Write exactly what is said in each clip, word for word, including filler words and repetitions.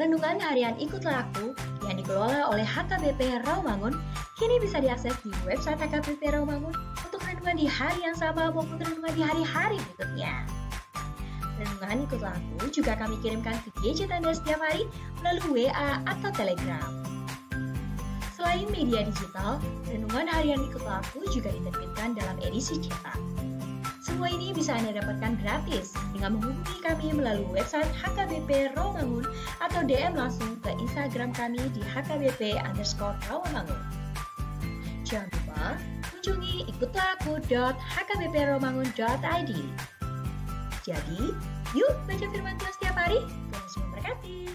Renungan harian Ikutlah Aku yang dikelola oleh H K B P Rawamangun kini bisa diakses di website H K B P Rawamangun untuk renungan di hari yang sama maupun renungan di hari-hari berikutnya. Renungan Ikutlah Aku juga kami kirimkan ke gadget Anda setiap hari melalui W A atau Telegram. Selain media digital, renungan harian Ikutlah Aku juga diterbitkan dalam edisi cetak. Semua ini bisa Anda dapatkan gratis dengan menghubungi kami melalui website H K B P Rawamangun atau D M langsung ke Instagram kami di H K B P underscore Rawamangun. Jangan lupa kunjungi ikutlah aku dot H K B P rawamangun dot I D. Jadi, yuk baca firman Tuhan setiap hari. Tuhan Yesus memberkati.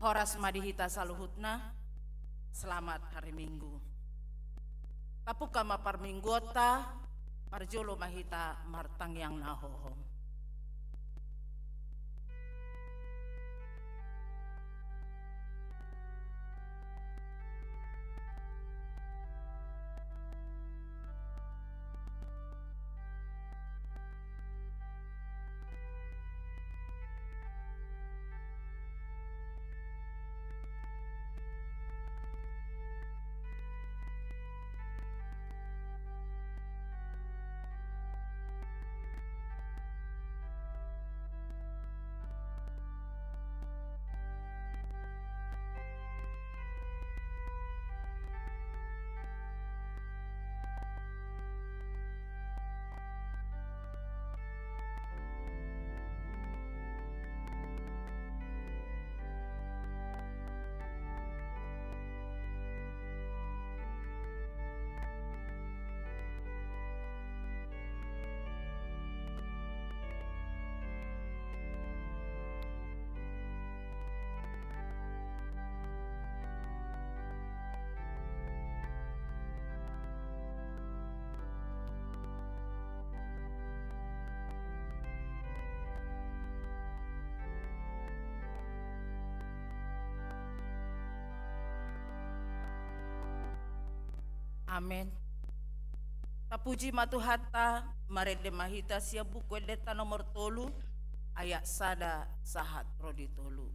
Horas ma di hita saluhutna. Selamat hari Minggu. Tapungka ma parmingguonta, parjolo ma hita martangiang na hohom. Amen. Tapuji ma Tuhanta, marende ma hita sian Buku Endenta nomor tolu, ayat sada sahat ro di tolu.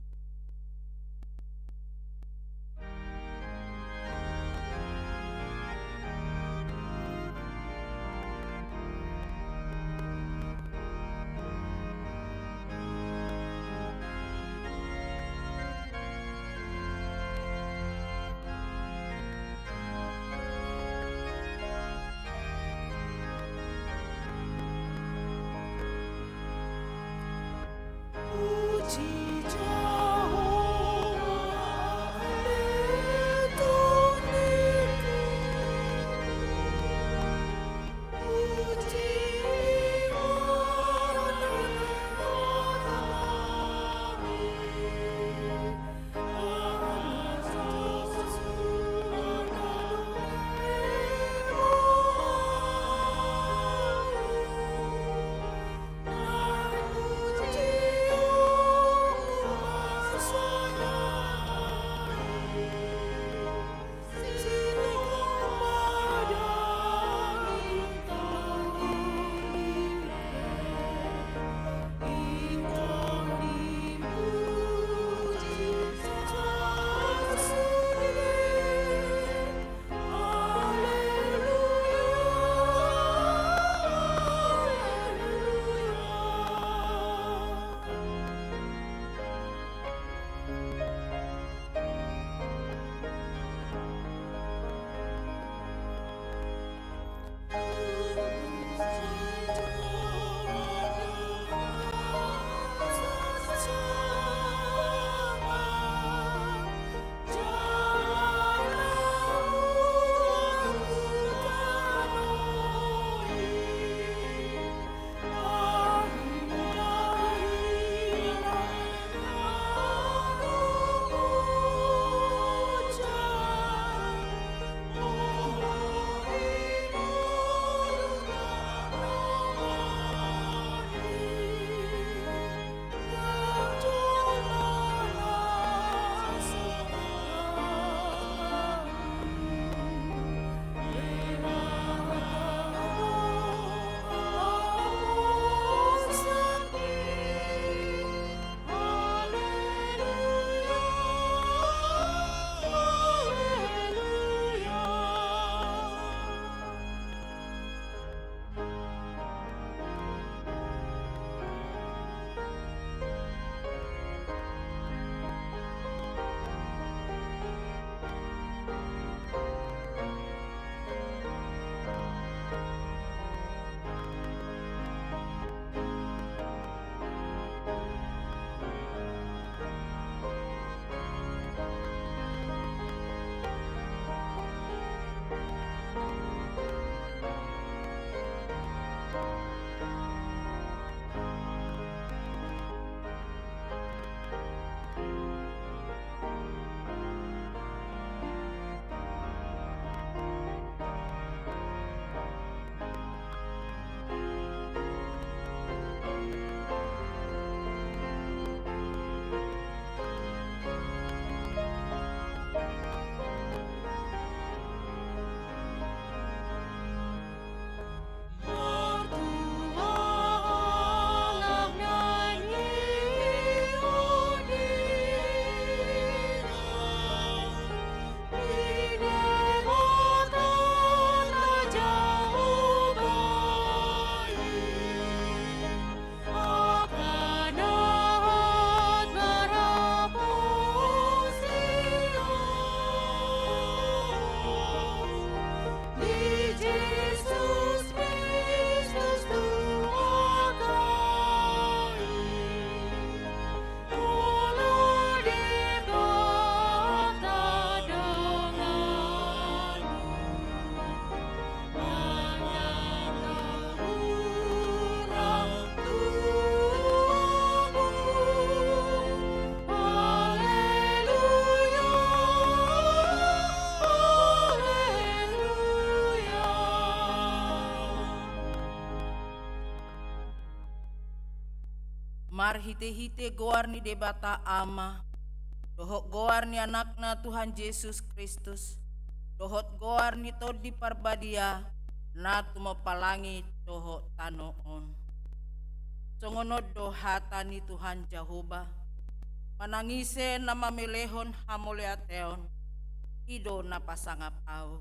Marhite-hite goar ni Debata Ama, dohot goar ni Anakna Tuhan Jesus Kristus, dohot goar ni Tondi Parbadia, na tumompa langit dohot tano on. Songon on do hata ni Tuhan Jahowa: Manang ise na mamelehon hamauliateon, i do na pasangap Ahu,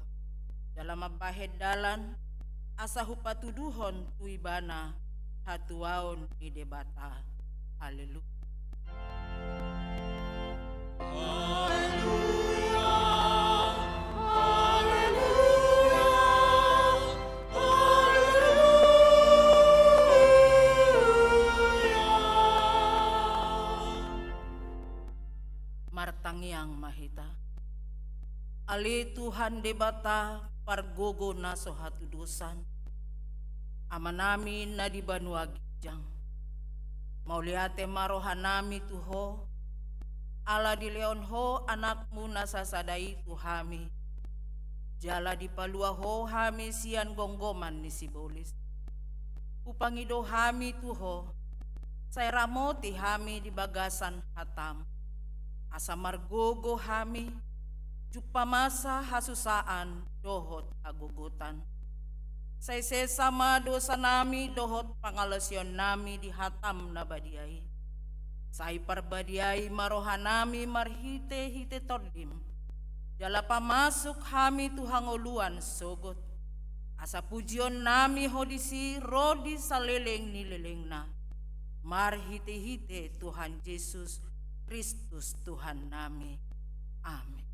jala mambahen dalan, asa hupatuduhon tu ibana hatuaon ni Debata. Haleluya. Haleluya. Haleluya. Haleluya. Martangiang ma hita. Ale Tuhan Debata, pargogo na so hatudosan, Amanami na di banua ginjang, mauliate ma rohanami tu Ho, ala dilehon Ho Anakmu na sasada i tu hami, jala dipalua Ho hami sian gomgoman ni sibolis. Hupangido hami tu Ho, sai ramoti hami di bagasan hataM, asa margogo hami, jumpang masa hasusaan dohot hagogotan. Sai sesa ma dosanami dohot pangalaosionnami di hataM na badia i. Sai parbadiai ma rohanami marhite-hite TondiM, jala pamasuk hami tu hangoluan sogot, asa pujionnami Ho disi ro di saleleng ni lelengna, marhite-hite Tuhan Jesus Kristus Tuhannami. Amen.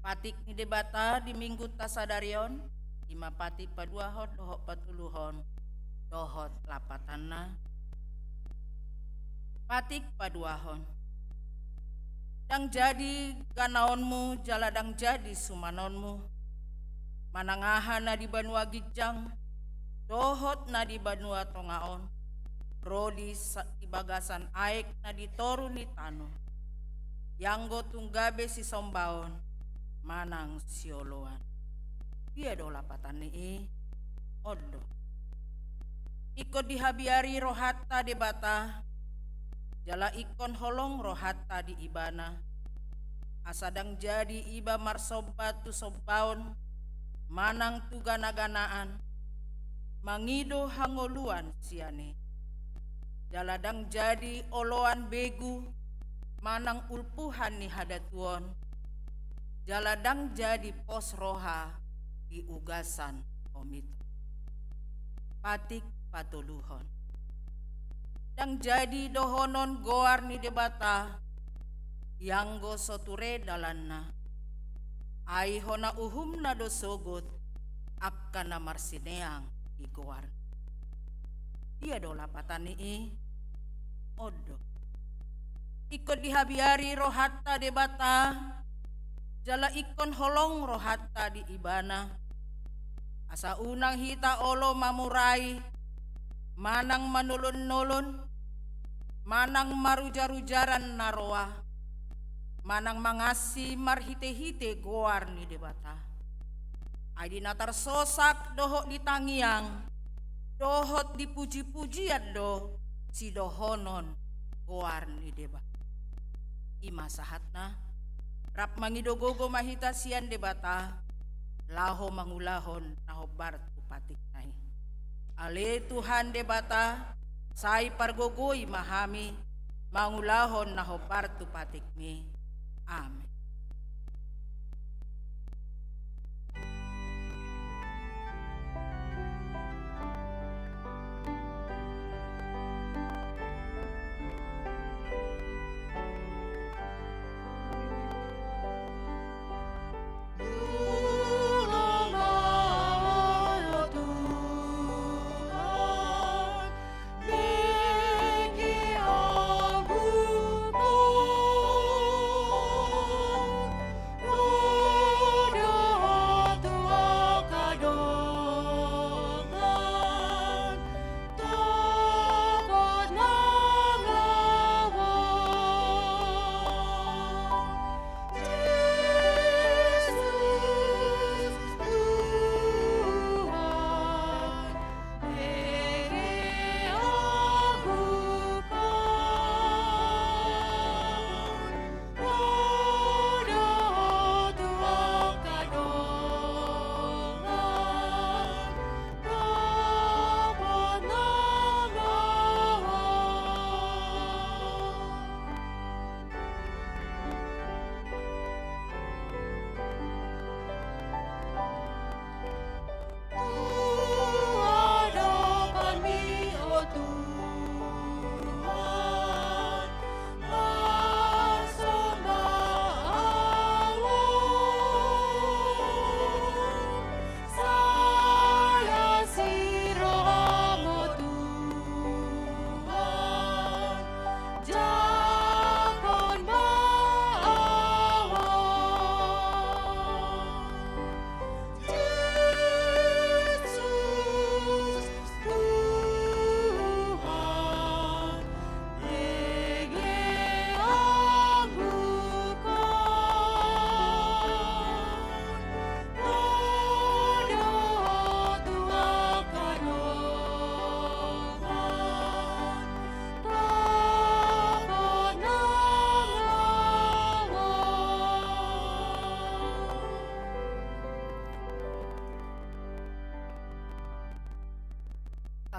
Patik ni Debata di Minggunta sadari on, i ma patik paduahon dohot patoluhon dohot lapatanna. Patik paduahon. Ndang jadi ganaonmu jala ndang jadi sumanonmu, manang aha na di banua ginjang dohot na di banua tonga on, ro di sa-, di bagasan aek na di toru ni tano, ianggo tung gabe sisombaon manang sioloan. Dia do lapatan ni i? On do. Ingkon dihabiari rohanta Debata, jala ingkon holong rohanta di Ibana, asa ndang jadi iba marsomba tu sombaon manang tu ganaganaan, mangido hangoluan sian i. Jala ndang jadi oloan begu manang ulpuhan ni hadatuon, jala ndang jadi pos roha di ugasan komitan. Patik patoluhon. Ndang jadi dohonon goar ni Debata, ianggo so ture dalanna. Ai hona uhumna do sogot angka na marsineang di goarna. Dia do lapatan ni i? On do. Ingkon dihabiari rohanta Debata, jala ingkon holong rohanta di Ibana, asa unang hita olo mamurai, manang manolon-nolon, manang marujar-ujaran na roa, manang mangansi marhite-hite goar ni Debata. Ai di na tarsosak dohot di tangiang, dohot di puji-pujian do sidohonon goar ni Debata. I ma sahatna, rap mangido gogo ma hita sian Debata, laho mangulahon na hombar tu patikna i. Ale Tuhan Debata, sai pargogoi ma hami mangulahon na hombar tu patikmi. Amen.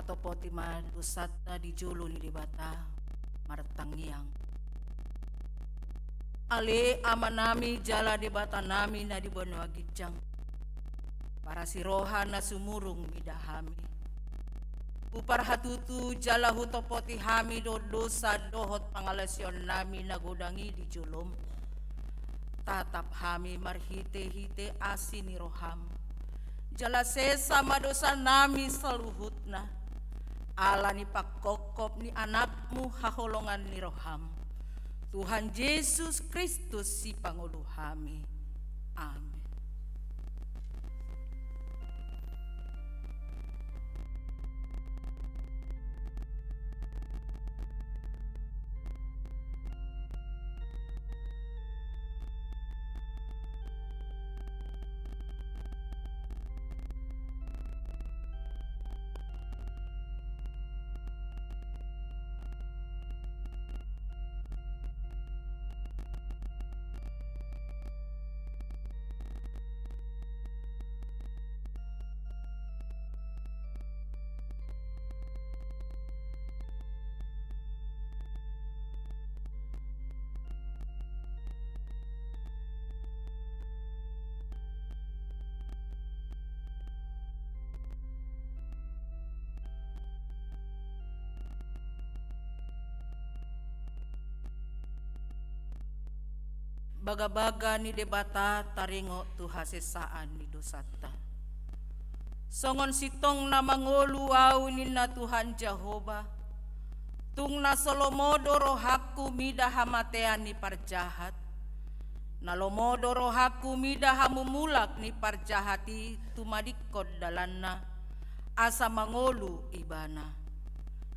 Tatopoti ma dosanta di jolo ni Debata martangiang. Ale Amanami jala Debatanami na di banua ginjang, parasi roha na sumurung mida hami. Huparhatutu jala hutopoti hami do dosa dohot pangalaosionnami na godang i di jolom. Tatap hami marhite-hite asi ni roham. Jala sesa ma dosanami saluhutna, ala ni pangkophop ni Anakmu haholongan ni roham, Tuhan Jesus Kristus, Sipangolu hami. Amen. Bagabaga ni Debata taringot tu hasesaan ni dosanta. Songon sintong na mangolu ahu ninna Tuhan Jahowa, tung na so lomo do rohangku mida hamatean ni parjahat. Na lomo do rohangku mida hamumulak ni parjahat i tumadingkon dalanna, asa mangolu ibana.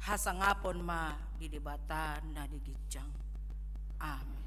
Hasangapon ma di Debata na di ginjang. Amen.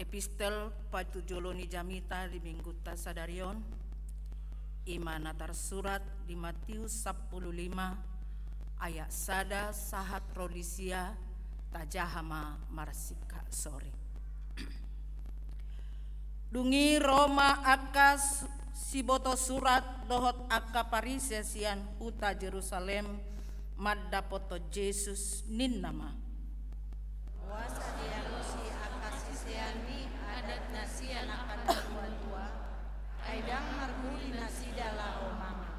Epistel patujolo ni jamita di minggunta sadari on, i ma na tarsurat di Matius sampulu lima ayat sada sahat ro di sia, tajaha ma marsingkat sori. Dung i ro ma angka s-, siboto surat dohot angka Parise sian huta Jerusalem mandapothon Jesus, ninna ma: Boasa dialusi angka siseanmi adat na sian angka natuatua, ai ndang marhuri nasida laho mangan?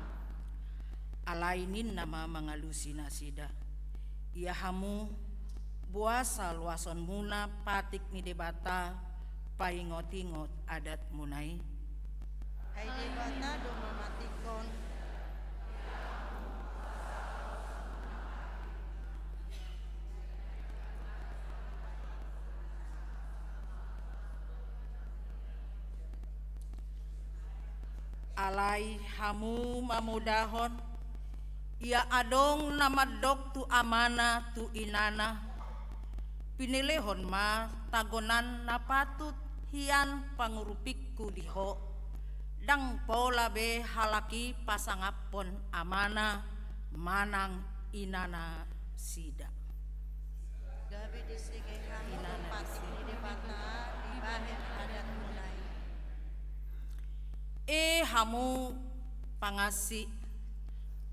Alai ninna ma mangalusi nasida: Ia hamu, boasa loasonmuna patik ni Debata paingotingot adatmuna i? Ai Debata do mamatikhon. Alai hamu mamodahon, ia adong na mandok tu amana tu inana: Pinelehon ma tagonan na patut hian pangurupingku di ho, ndang pola be halak i pasangaphon amana manang inanasida. Gabe disi hamu inana patik ni Debata dibahen adatmuna i. E hamu pangansi,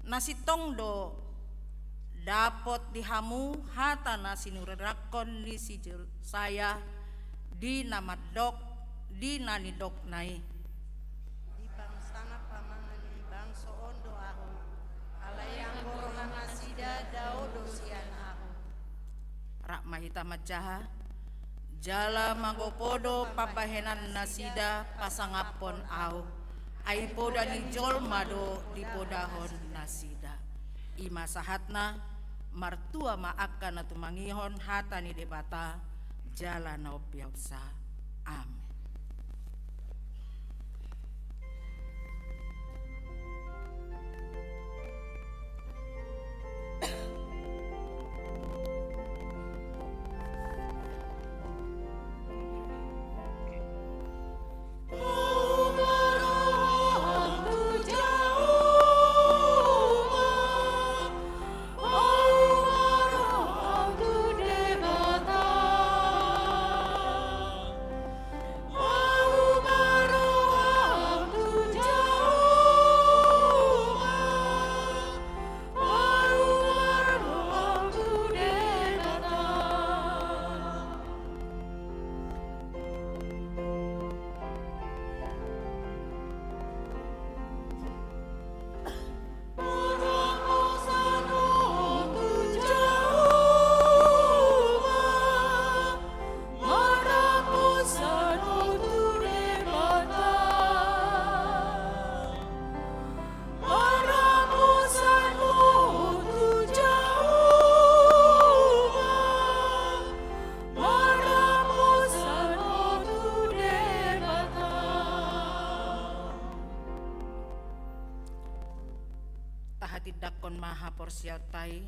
na sintong do dapot di hamu hata na sinurirangkon ni si Jesaya di na mandok, di na nidokna i: Dipasahat pamangan ni bangso on do Ahu, alai anggo roha nasida dao do sian Ahu. Rap ma hita manjaha. Jala mago podo pambahenan nasida pasangaphon Ahu, ai poda ni jolma do dipodahon nasida. I ma sahatna. Martua ma angka na tumangihon hata ni Debata jala na umpeopsa. Amen. Tahatindangkon ma haporseaonta i,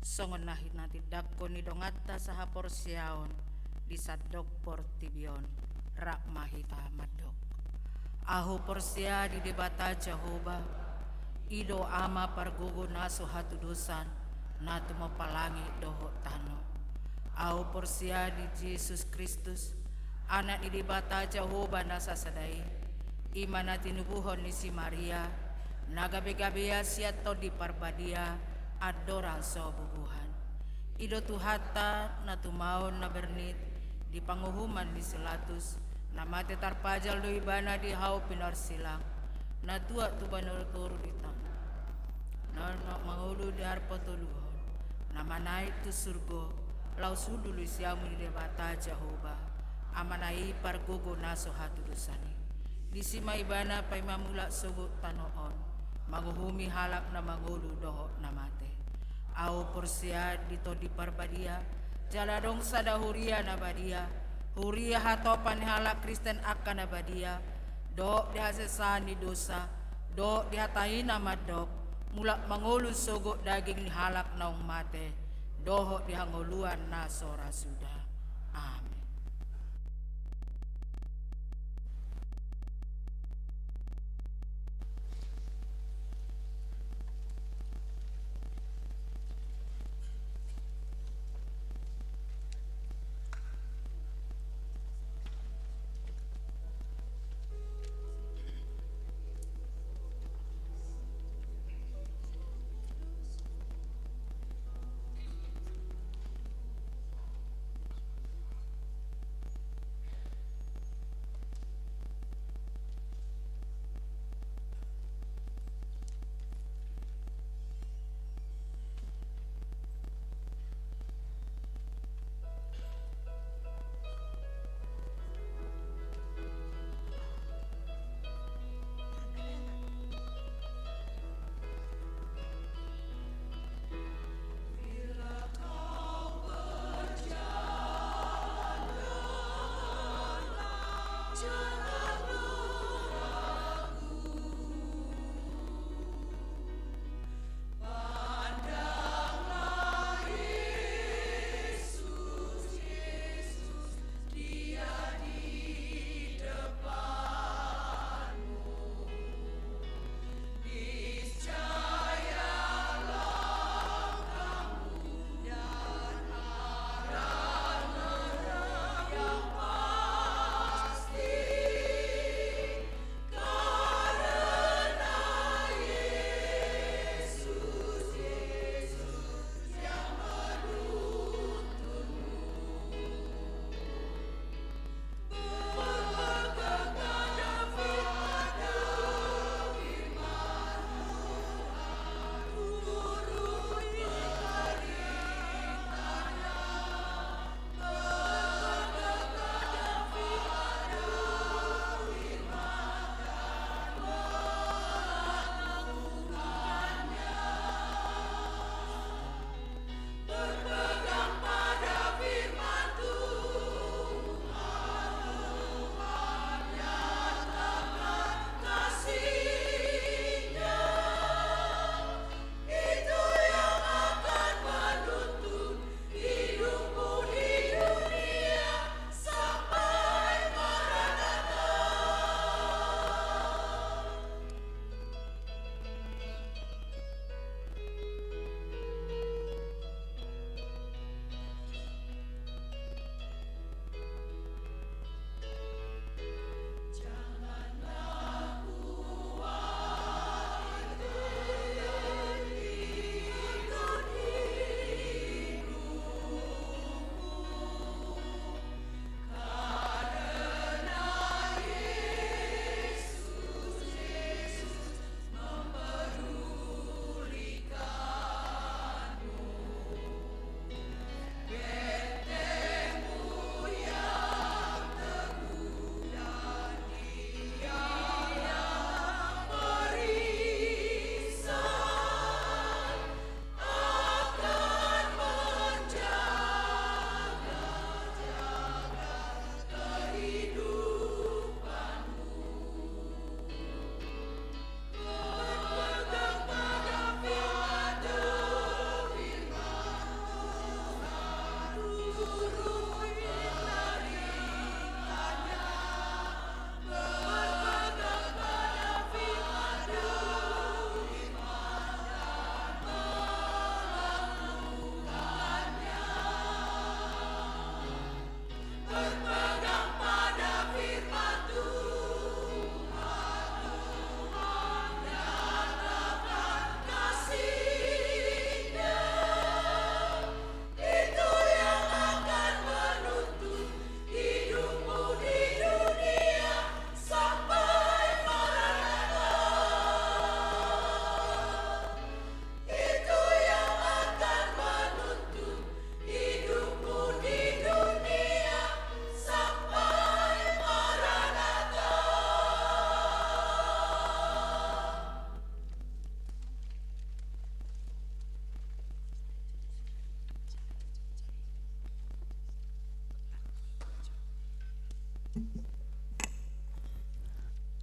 songon na hinatindangkon ni donganta sahaporseaon di sandok portibi on. Rap ma hita mandok. Ahu porsea di Debata Jahowa, i do Ama pargogo na so hatudosan, na tumompa langit dohot tano. Ahu porsea di Jesus Kristus, Anak ni Debata Jahowa na sasada i, i ma na tinubuhon ni si Maria, na gabegabean sian Tondi Parbadia, andorang so bubuhan. I do Tuhanta na tumaon na bernit di panguhuman ni si Pilatus, na mate tarpajal do ibana di hau pinorsilang, na tuat tu banua toru di tano, na, na mangolu di ari patoluhon, na manaek tu surgo, laos hundul di siamun ni Debata Jahowa, Amana i pargogo na so hatudosan i. Disi ma ibana paima mulak sogot tano on, manguhumi halak na mangolu dohot na mate. Ahu porsea di Tondi Parbadia, jala adong sada huria na badia, huria hatopan ni halak Kristen angka na badia, dohot di hasesaan ni dosa, dohot di hata i na mandok, mulak mangolu sogot daging ni halak naung mate, dohot di hangoluan na so ra suda. Amen.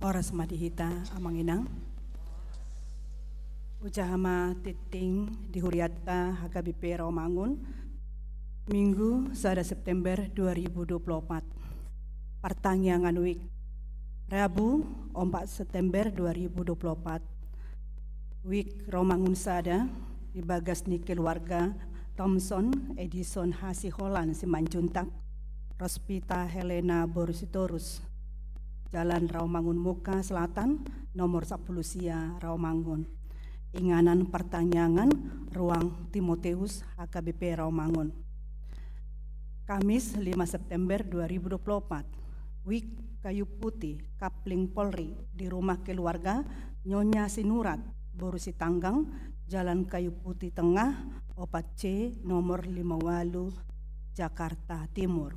Horas ma di hita, Amang Inang. Hujaha ma tingting di hurianta H K B P Rawamangun, Minggu sada September dua ribu dua puluh opat. Partangiangan WIK, Rabu, opat September dua ribu dua puluh opat. WIK Rawamangun sada, di bagas ni keluarga Thomson Edison Hasiholan Simanjuntak, Rospita Helena boru Sitorus, Jalan Rawamangun Muka Selatan, nomor sapulu sia, Rawamangun. Inganan partangiangan, Ruang Timoteus, H K B P Rawamangun. Kamis, lima September dua ribu dua puluh opat. WIK Kayu Putih, Kapling Polri, di rumah keluarga Nyonya Sinurat boru Sitanggang, Jalan Kayu Putih Tengah, opat C, nomor lima walu, Jakarta Timur.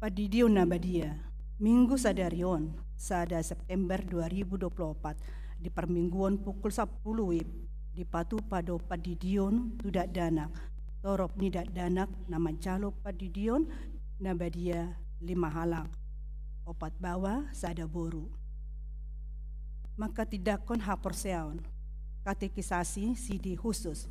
Pandidion na badia, Minggu sadari on, sada September dua ribu dua puluh opat, di parmingguon pukul sapulu WIB, dipatupa do pandidion tu dakdanak. Torop ni dakdanak na manjalo pandidion na badia lima halak, opat baoa, sada boru. Manghatindanghon haporseaon, katekisasi sidi khusus,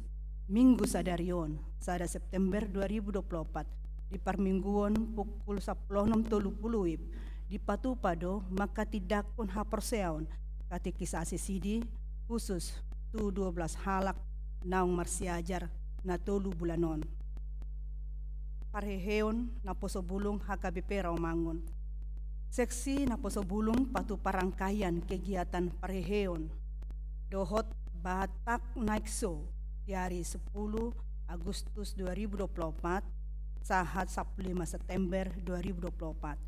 Minggu sadari on, sada September dua ribu dua puluh opat, di parmingguon pukul sapulu onom tolu pulu WIB, dipatupa do manghatindanghon haporseaon, katekisasi sidi khusus tu dua belas halak naung marsiajar na tolu bulan on. Parheheon Naposo Bulung H K B P Rawamangun. Seksi Naposo Bulung patupa rangkaian kegiatan parheheon dohot Batak Night Show di ari sapulu Agustus dua ribu dua puluh opat, sahat sapulu lima September dua ribu dua puluh opat.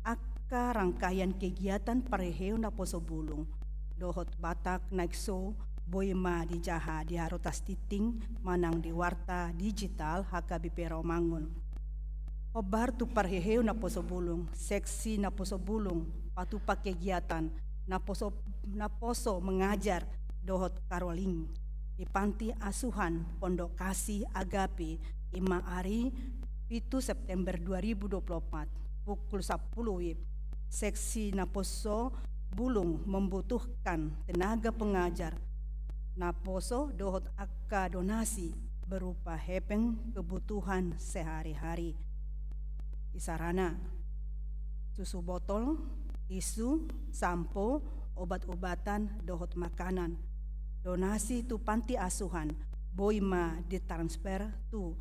Angka rangkaian kegiatan parheheon Naposo Bulung dohot Batak Night Show boi ma dijaha di Harotas Tingting manang di Warta Digital H K B P Rawamangun. Hombar tu parheheon Naposo Bulung, seksi Naposo Bulung patupa kegiatan Naposo, Naposo Mengajar dohot Caroling di Panti Asuhan Pondok Kasih Agape, i ma ari pitu September dua ribu dua puluh opat, pukul sapulu WIB. Seksi Naposo Bulung membutuhkan tenaga pengajar, naposo dohot angka donasi berupa hepeng kebutuhan sehari-hari. Isarana, susu botol, tisu, sampo, obat-obatan, dohot makanan. Donasi tu panti asuhan boi ma ditransfer tu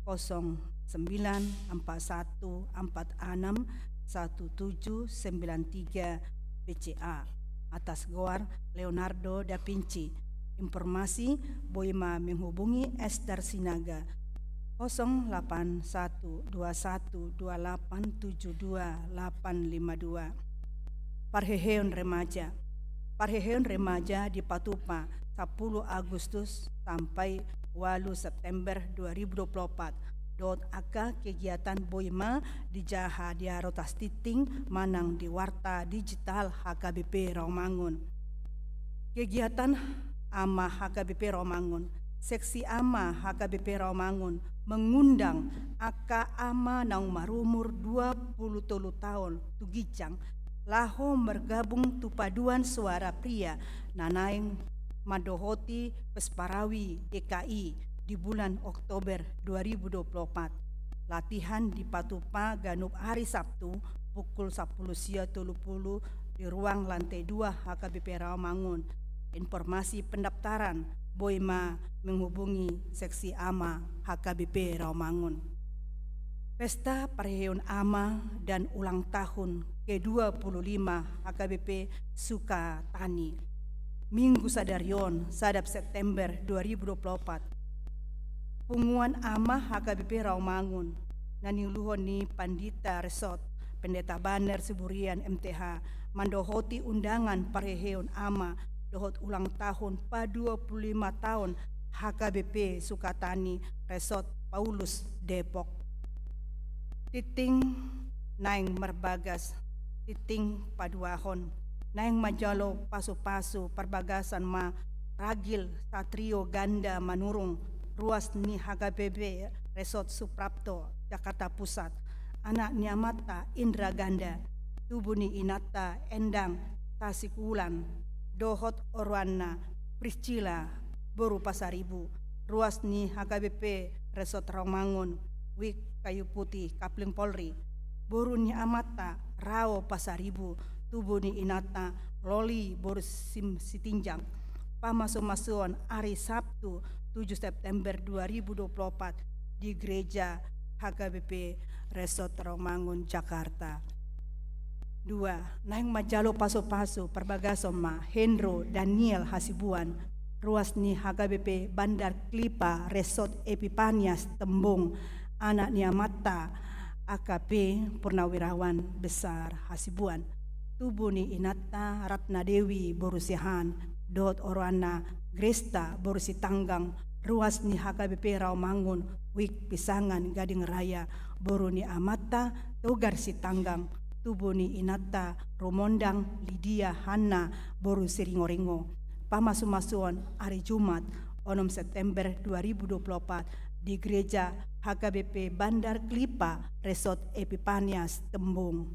kosong sembilan empat satu empat enam satu tujuh sembilan tiga B C A, atas goar Leonardo da Vinci. Informasi boi ma menghubungi Ester Sinaga, kosong delapan satu dua satu dua delapan tujuh dua delapan lima dua. Parheheon remaja. Parheheon remaja dipatupa sapulu Agustus sampai ualu September dua ribu dua puluh opat. Dohot angka kegiatan boi ma dijaha di Harotas Tingting manang di Warta Digital H K B P Rawamangun. Kegiatan Ama H K B P Rawamangun. Seksi Ama H K B P Rawamangun mengundang angka ama naung marumur dua pulu tolu taon tu ginjang laho margabung tu Paduan Suara Pria na naeng mandohoti Pesparawi D K I di bulan Oktober dua ribu dua puluh opat. Latihan dipatupa ganup ari Sabtu pukul sapulu sia tolu pulu di ruang lantai dua H K B P Rawamangun. Informasi pendaftaran boi ma menghubungi seksi ama H K B P Rawamangun. Pesta parheheon ama dan ulang tahun kedua puluh lima H K B P Sukatani, Minggu sadari on, sada September dua ribu dua puluh opat. Punguan Ama H K B P Rawamangun na niuluhon ni Pandita Resort Pendeta Banner Siburian M T H mandohoti undangan parheheon ama dohot ulang tahun padua pulu lima taon H K B P Sukatani Resort Paulus Depok. Tingting naeng marbagas, tingting paduahon, naeng manjalo pasupasu parbagasan ma Ragil Satrio Ganda Manurung, ruas ni H K B P Resort Suprapto, Jakarta Pusat, anak ni amanta Indra Ganda, tubu ni inanta Endang Tasik Wulan, dohot oroanna Priscilla boru Pasaribu, ruas ni H K B P Resort Rawamangun, Wik Kayu Putih, Kapling Polri, boru ni amanta Rao Pasaribu, tubu ni inanta Loli boru Sim-, Sitinjang. Pamasumasuon ari Sabtu, tujuh September dua ribu dua puluh empat, di Gereja H K B P Resort Rawamangun, Jakarta. Dua, naeng manjalo pasupasu parbagason ma Hendro Daniel Hasibuan, ruas ni H K B P Bandar Kelipah Resort Epipanias Tembung, anak ni amanta A K P Purnawirawan Besar Hasibuan, tubu ni inanta Ratna Dewi boru Siahaan, dohot oroanna Gresta boru Sitanggang, ruas ni H K B P Rawamangun, Wik Pisangan Gading Raya, boru ni amanta Togar Sitanggang, tubu ni inanta Rumondang Lidia Hanna boru Siringoringo. Pamasumasuon ari Jumat, onom September dua ribu dua puluh empat, di Gereja H K B P Bandar Kelipah Resort Epipanias Tembung.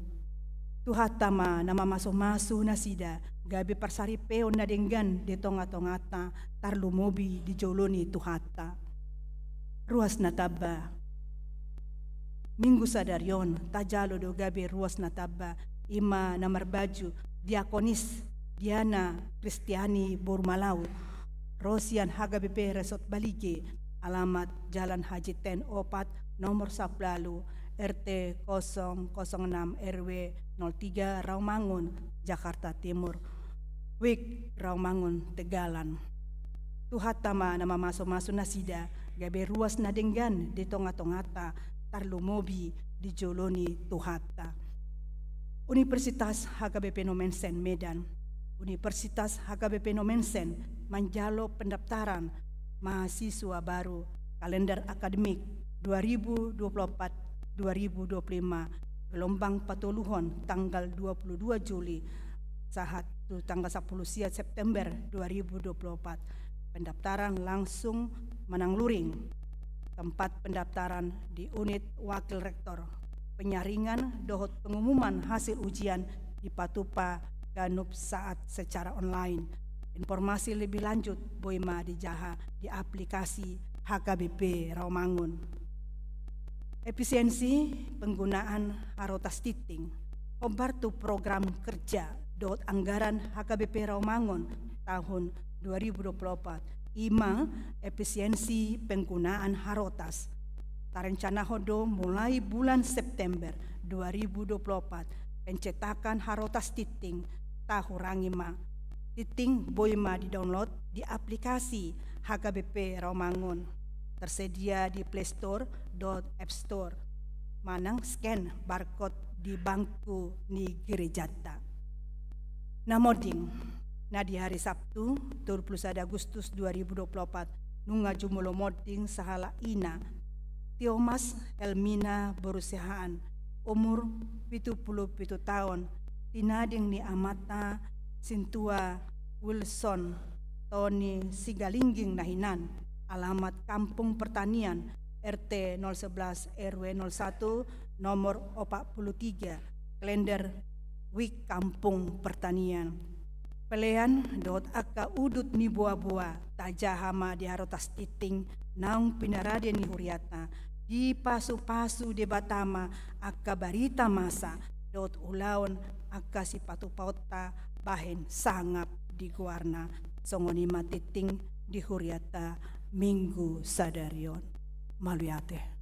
Tuhanta ma na mamasumasu nasida gabe parsaripeon na denggan di tongatonganta, tarlumobi di jolo ni Tuhanta. Ruas na tamba. Minggu sadari on tajalo do gabe ruas na tamba, i ma na marbaju Diakonis Diana Kristiani boru Malau, ro sian H K B P Resort Balige, alamat Jalan Haji Ten opat, nomor sampulu ualu, R T kosong kosong enam R W nol tiga, Rawamangun, Jakarta Timur. Wik Rawamangun, Tegalan. Tuhanta ma na mamasumasu nasida gabe ruas na denggan di tongatonganta, tarlumobi di jolo ni Tuhanta. Universitas H K B P Nommensen Medan. Universitas H K B P Nommensen manjalo pendaftaran mahasiswa baru kalender akademik dua ribu dua puluh empat dua ribu dua puluh lima, gelombang patoluhon tanggal dua puluh dua Juli sahat tu tanggal sampulu sia September dua ribu dua puluh empat. Pendaftaran langsung manang luring. Tempat pendaftaran di Unit Wakil Rektor. Penyaringan dohot pengumuman hasil ujian dipatupa ganup saat secara online. Informasi lebih lanjut boi ma dijaha di aplikasi H K B P Rawamangun. Efisiensi penggunaan harotas tingting. Hombar tu program kerja dohot anggaran H K B P Rawamangun tahun dua ribu dua puluh empat, i ma efisiensi penggunaan harotas. Tarencanahon do mulai bulan September dua ribu dua puluh empat, pencetakan harotas tingting tahurangi ma. Tingting boi ma di-download di aplikasi H K B P Rawamangun, tersedia di Play Store dohot App Store, manang scan barcode di bangku ni gerejanta. Na monding, na di hari Sabtu, tolu puluh sada Agustus dua ribu dua puluh empat, nunga jumolo monding sahalak ina, Tiomas Elmina boru Siahaan, umur pitu puluh pitu taon, tinading ni amanta Sintua Wilson Toni Sigalingging na hinan, alamat Kampung Pertanian, R T nol sebelas R W nol satu, nomor opat puluh tiga, kalender Wik Kampung Pertanian. Pelean dohot angka udut ni boaboa tajaha ma di harotas tingting naung pinarade ni hurianta, dipasupasu Debata ma angka barita masa dohot ulaon angka sipatupaonta bahen sangap di goarna. Songon i ma tingting di hurianta minggu sadari on. Mauliate.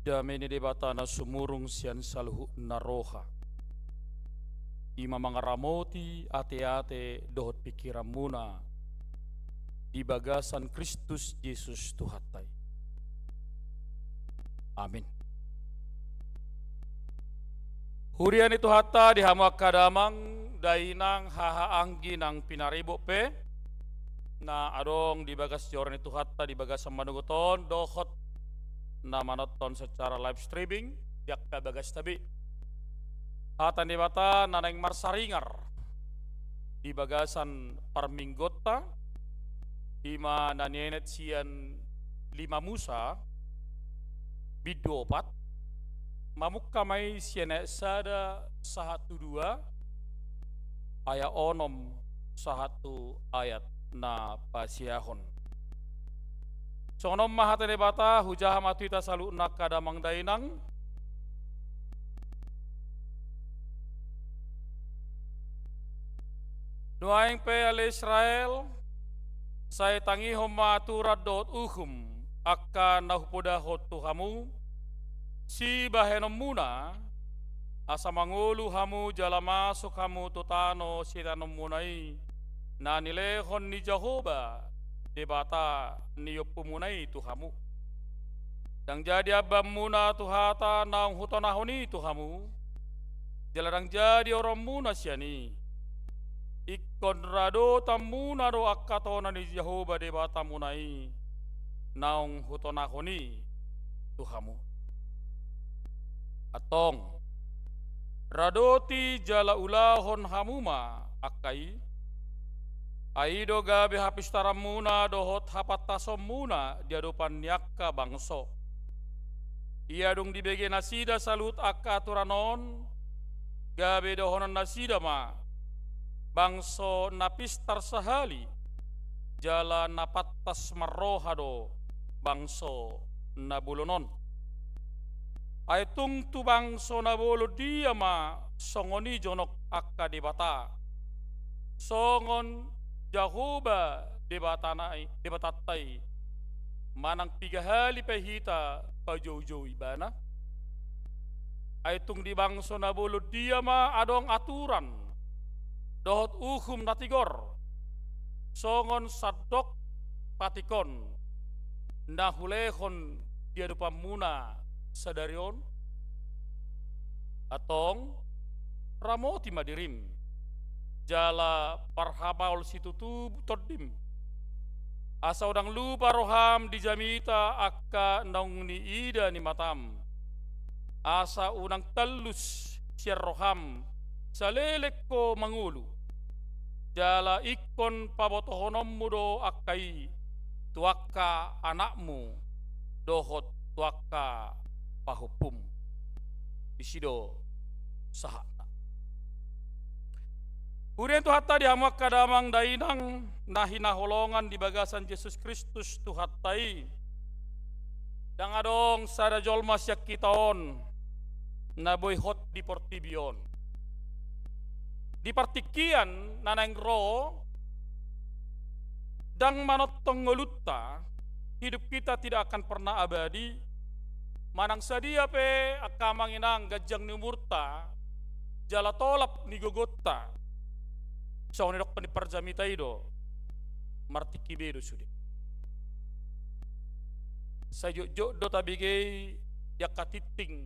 Dame ni Debata na sumurung sian saluhutna roha, i ma mangaramoti ateate dohot pingkiranmuna di bagasan Kristus Jesus Tuhanta i. Amin. Huria ni Tuhanta, di hamu angka damang, dainang, haha anggi nang pinaribot pe na adong di bagas joro ni Tuhanta di bagasan manogot on dohot na manonton secara live streaming di angka bagasta be. Hata ni Debata na naeng marsaringar di bagasan parmingguonta, i ma na nienet sian lima Musa, bindu opat, mamungka ma i sian ayat sada sahat tu dua, ayat onom sahat tu ayat na pasiahon. Songon on ma hata ni Debata, hujaha ma tu hita saluhutna angka damang dainang. Nuaeng pe ale Israel, sai tangihon ma aturan dohot uhum angka na hupodahon tu hamu sibahenonmuna, asa mangolu hamu jala masuk hamu tu tano sitanonmuna i, na nilehon ni Jahowa, Debata ni ompumuna i tu hamu. Ndang jadi ambanmuna tu hata naung hutonahon i tu hamu, jala ndang jadi oronmuna sian i. Ingkon radotanmuna do angka tona ni Jahowa Debatamuna i naung hutonahon i tu hamu. Antong, radoti jala ulahon hamu ma angka i. Ai i do gabe hapistaranmuna dohot hapantasonmuna di adopan ni angka bangso. Ia dung dibege nasida saluhut angka aturan on, gabe dohonon nasida ma: Bangso na pistar sahali, jala na pantas marroha do bangso na bolon on. Ai tung tu bangso na bolon dia ma songon i jonok angka debata, songon Jahowa Debatana i, Debatanta i, manang piga hali pe hita pajoujou ibana? Ai tung di bangso na bolon dia ma adong aturan dohot uhum na tigor, songon sandok patik on na hulehon di adopanmuna sadari on? Antong, ramoti ma dirim, jala parhamaol situtu tondim, asa unang lupa roham di jamita angka naung niida ni matam, asa unang tallus sian roham saleleng ho mangolu. Jala ingkon pabotohononmu do angka i tu angka anakmu dohot tu angka pahompum. Disi do sahatna. Huria ni Tuhanta, di hamu angka damang dainang na hinaholongan di bagasan Jesus Kristus Tuhanta i, ndang adong sada jolma sian hita on na boi hot di portibi on. Di partingkian na naeng ro, ndang manongtong ngolunta, hidup kita tidak akan pernah abadi. Manang sadia pe angka amang inang ganjang ni umurta jala tolap ni gogonta, songon na nidokkon ni parjamita i do, martingki be do sude. Sai jotjot do tabege i di angka tingting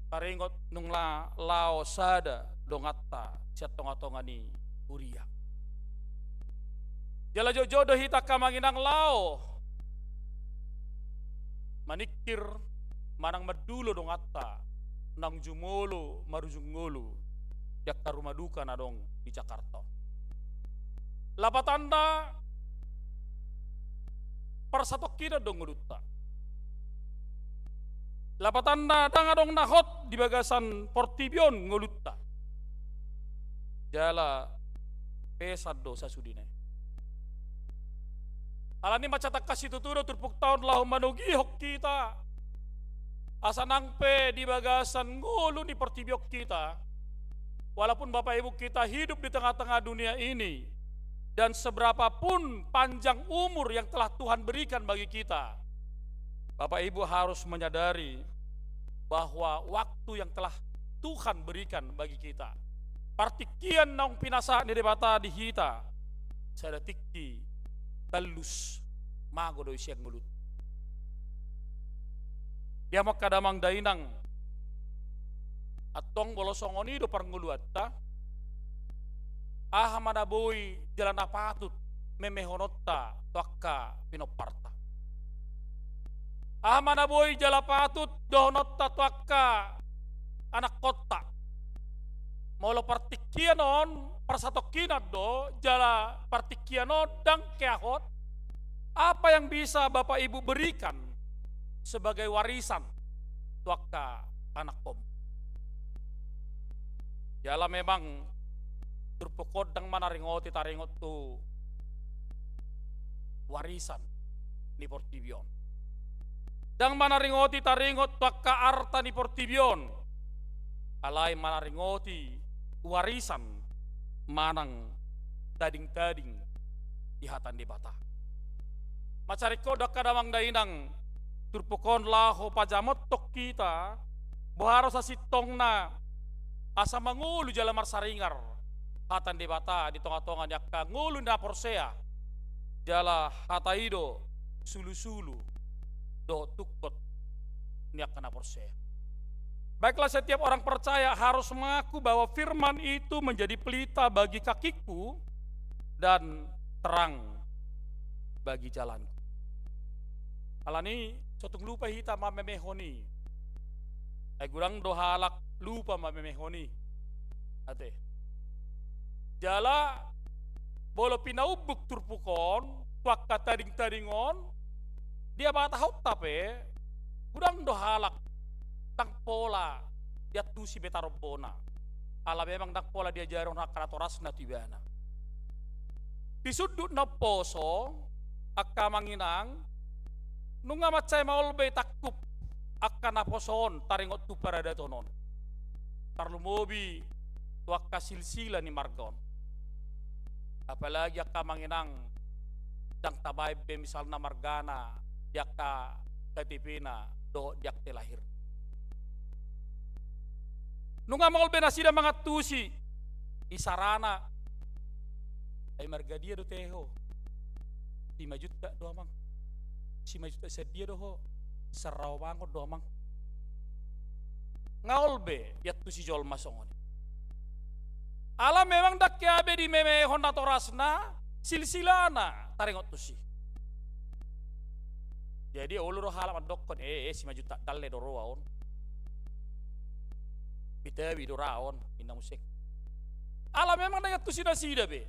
taringot nunga lao sada donganta sian tongatonga ni huria. Jala jotjot do hita angka amang inang lao maningkir manang mandulo donganta naung jumolo marujung ngolu di angka ruma duka na adong di Jakarta on. Lapatanna, parsatongkinan do ngolunta. Lapatanna, ndang adong na hot di bagasan portibi on ngolunta. Jala pesan do sasudena i. Alani i mansai tangkas situtu do turpukta on laho manogihon hita, asa nang pe di bagasan ngolu ni portibi on hita, walaupun Bapak Ibu kita hidup di tengah-tengah dunia ini, dan seberapapun panjang umur yang telah Tuhan berikan bagi kita, Bapak Ibu harus menyadari bahwa waktu yang telah Tuhan berikan bagi kita, partingkian naung pinasahat ni Debata di hita, sada tingki tallus mago do i sian ngolunta. Di hamu angka damang dainang, antong molo songon i do parngoluanta, aha ma na boi jala na patut memehononta tu angka pinomparta? Aha ma na boi jala patut dohononta tu angka anakkonta? Molo partingkian on parsatongkinan do, jala partingkian on ndang keahon, apa yang bisa Bapak Ibu berikan sebagai warisan tu angka anakkonmu? Jala memang turpuk on ndang manaringoti taringot tu warisan ni portibi on. Ndang manaringoti taringot tu angka arta ni portibi on. Alai manaringoti warisan manang tading-tading di hata ni Debata. Mansai ringkot do angka damang dainang turpuk on laho pajamothon hita, boha do sasintongna asa mangolu jala marsaringar hata ni Debata di tonga-tonga ni angka ngolu na porsea, jala hata i do sulu-sulu dohot tungkot ni angka na porsea. Baiklah, setiap orang percaya harus mengaku bahwa firman itu menjadi pelita bagi kakiku dan terang bagi jalanku. Alani, so tung lupa hita mamemehon i. Ai godang do halak lupa mamemehon i. Ate. Jala, molo pinaumbuk turpuk on tu angka tading-tading on, dihabatahonta pe, godang do halak ndang pola diantusi be tarombona. Ala memang ndang pola diajarhon angka natorasna tu ibana. Di sundut na umposo, angka amang inang, nunga mansai maol be tangkup angka naposo on taringot tu paradaton on. Tarlumobi tu angka silsila ni marga on. Apalagi angka amang inang, ndang tabaen be misalna margana di angka K T P-na dohot di akte lahir. Nunga maol be nasida mangantusi, isarana, ai marga dia do teho? Simanjuntak do, amang. Simanjuntak sian dia do ho? Sian Rawamangun do, amang. Nga ol be diantusi jolma songon i. Ala memang ndang hea be dimemehon natorasna, silsilana taringot tusi. Jadi olo do halak mandokkon, eh, eh, Simanjuntak Dalle do roha on. Betawi do ra on, inna muse. Ala memang ndang diantusi nasida be.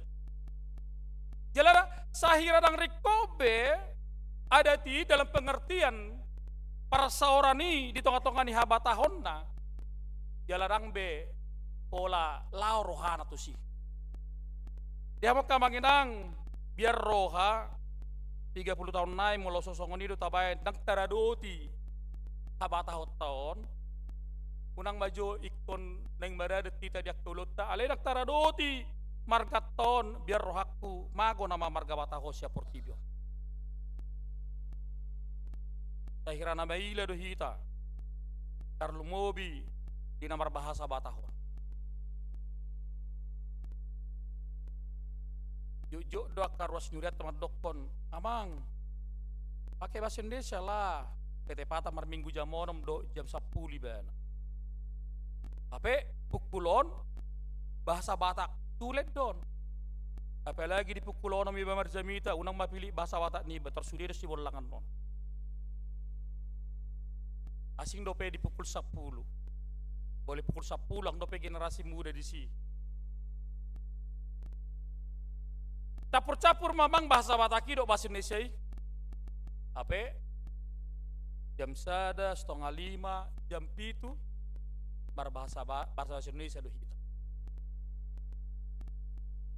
Jala sahira ndang ringkot be adat i dalam pengertian parsaoran i di tonga-tonga ni habatahonna, jala ndang be pola lao rohana tusi. Di hamu angka amang inang, biar roha, tiga puluh taon nai molo so songon i do tabaen, ndang taradoti habatahonta on. Unang ma jo ingkon naeng maradat hita di angka ulaonta, alai ndang taradoti marganta on, biar rohangku mago nama marga Bataho sian portibi on. Sahira na maila do hita, tarlumobi di na marbahasa Batak on. Jotjot do angka ruas ni hurianta mandokkon, "Amang, pake bahasa Indonesia lah, ketepatan marminggu jam onom dohot jam sampulu ibana." Hape pukul on bahasa Batak tulen do on. Apalagi di pukul onom iba marjamita, unang ma pilih bahasa Batak niba, tar sude do sibollangan on. Asing dope di pukul sampulu. Molo pukul sampulu, adong dope generasi muda disi. Campur-campur ma amang bahasa Batak i dohot bahasa Indonesia i. Hape jam sada, setengah lima, jam pitu, marbahasa ba-, bahasa Indonesia do hita.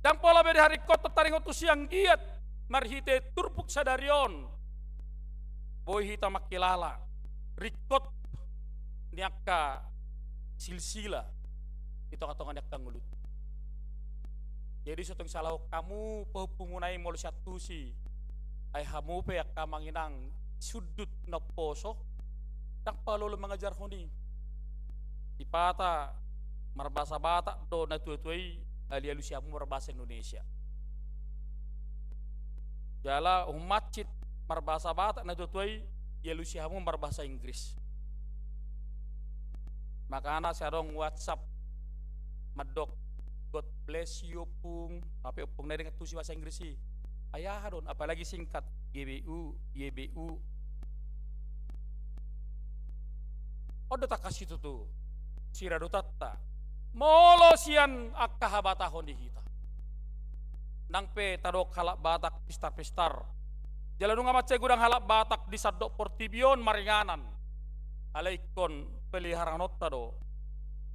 Ndang pola be diharingkothon taringot tu sian anggiat marhite turpuk sadari on boi hita mangkilala ringkot ni angka silsila di tonga-tonga ni angka ngolunta. Jadi so tung salahon hamu pahompumuna i molo siantusi, ai hamu pe angka amang inang sundut na umposo, ndang paolo-olo mangajarhon i. Sipata marbahasa Batak do na tua-tua i, alu-alusi hamu marbahasa Indonesia. Jala ummancit marbahasa Batak na tua-tua i, dialusi hamu marbahasa Inggris. Makana sai adong WhatsApp mandok, "God bless you, Ompung." Tapi Ompung na denggan tusi bahasa Inggris i. Ai aha do on, apalagi singkat, G B U, Y B U. On do tangkas situtu siradotanta molo sian angka habatahon di hita. Nang pe tadok halak Batak pistar-pistar, jala nunga mansai godang halak Batak di sandok portibi on maringanan. Alai ingkon peliharaonta do.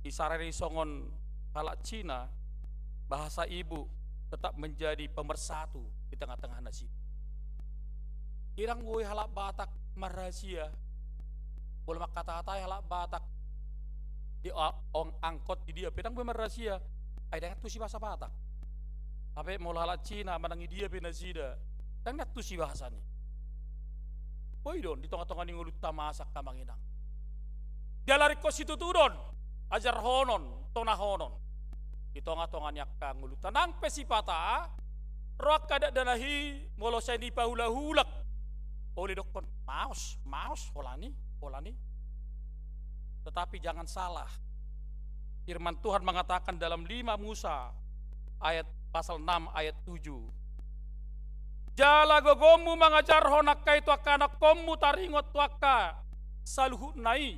Isarari songon halak Cina, bahasa ibu tetap menjadi pemersatu di tengah-tengah nasida. Ndang boi halak Batak marrahasia. Molo mangkata-katai halak Batak di a-, ong angkot di dia pe ndang boi marrahasia. Ai ndang antusi bahasa Batak. Hape molo halak Cina manang i dia pe nasida, ndang antusi bahasana i. Boi do on di tonga-tonga ni ngolunta masa angka amang inang. Jala ringkot situtu do on ajarhonon, tonahonon di tonga-tonga ni angka ngolunta. Nang pe sipata ro angka dakdanak i, molo sai dipaulak-ulak, olo didokkon, "Maos, maos, holan i, holan i." Tetapi jangan salah. Firman Tuhan mengatakan dalam lima Musa ayat, pasal enam ayat tujuh, "Jala gogomu mangajarhon angka i tu angka anakkonmu taringot tu angka saluhutna i,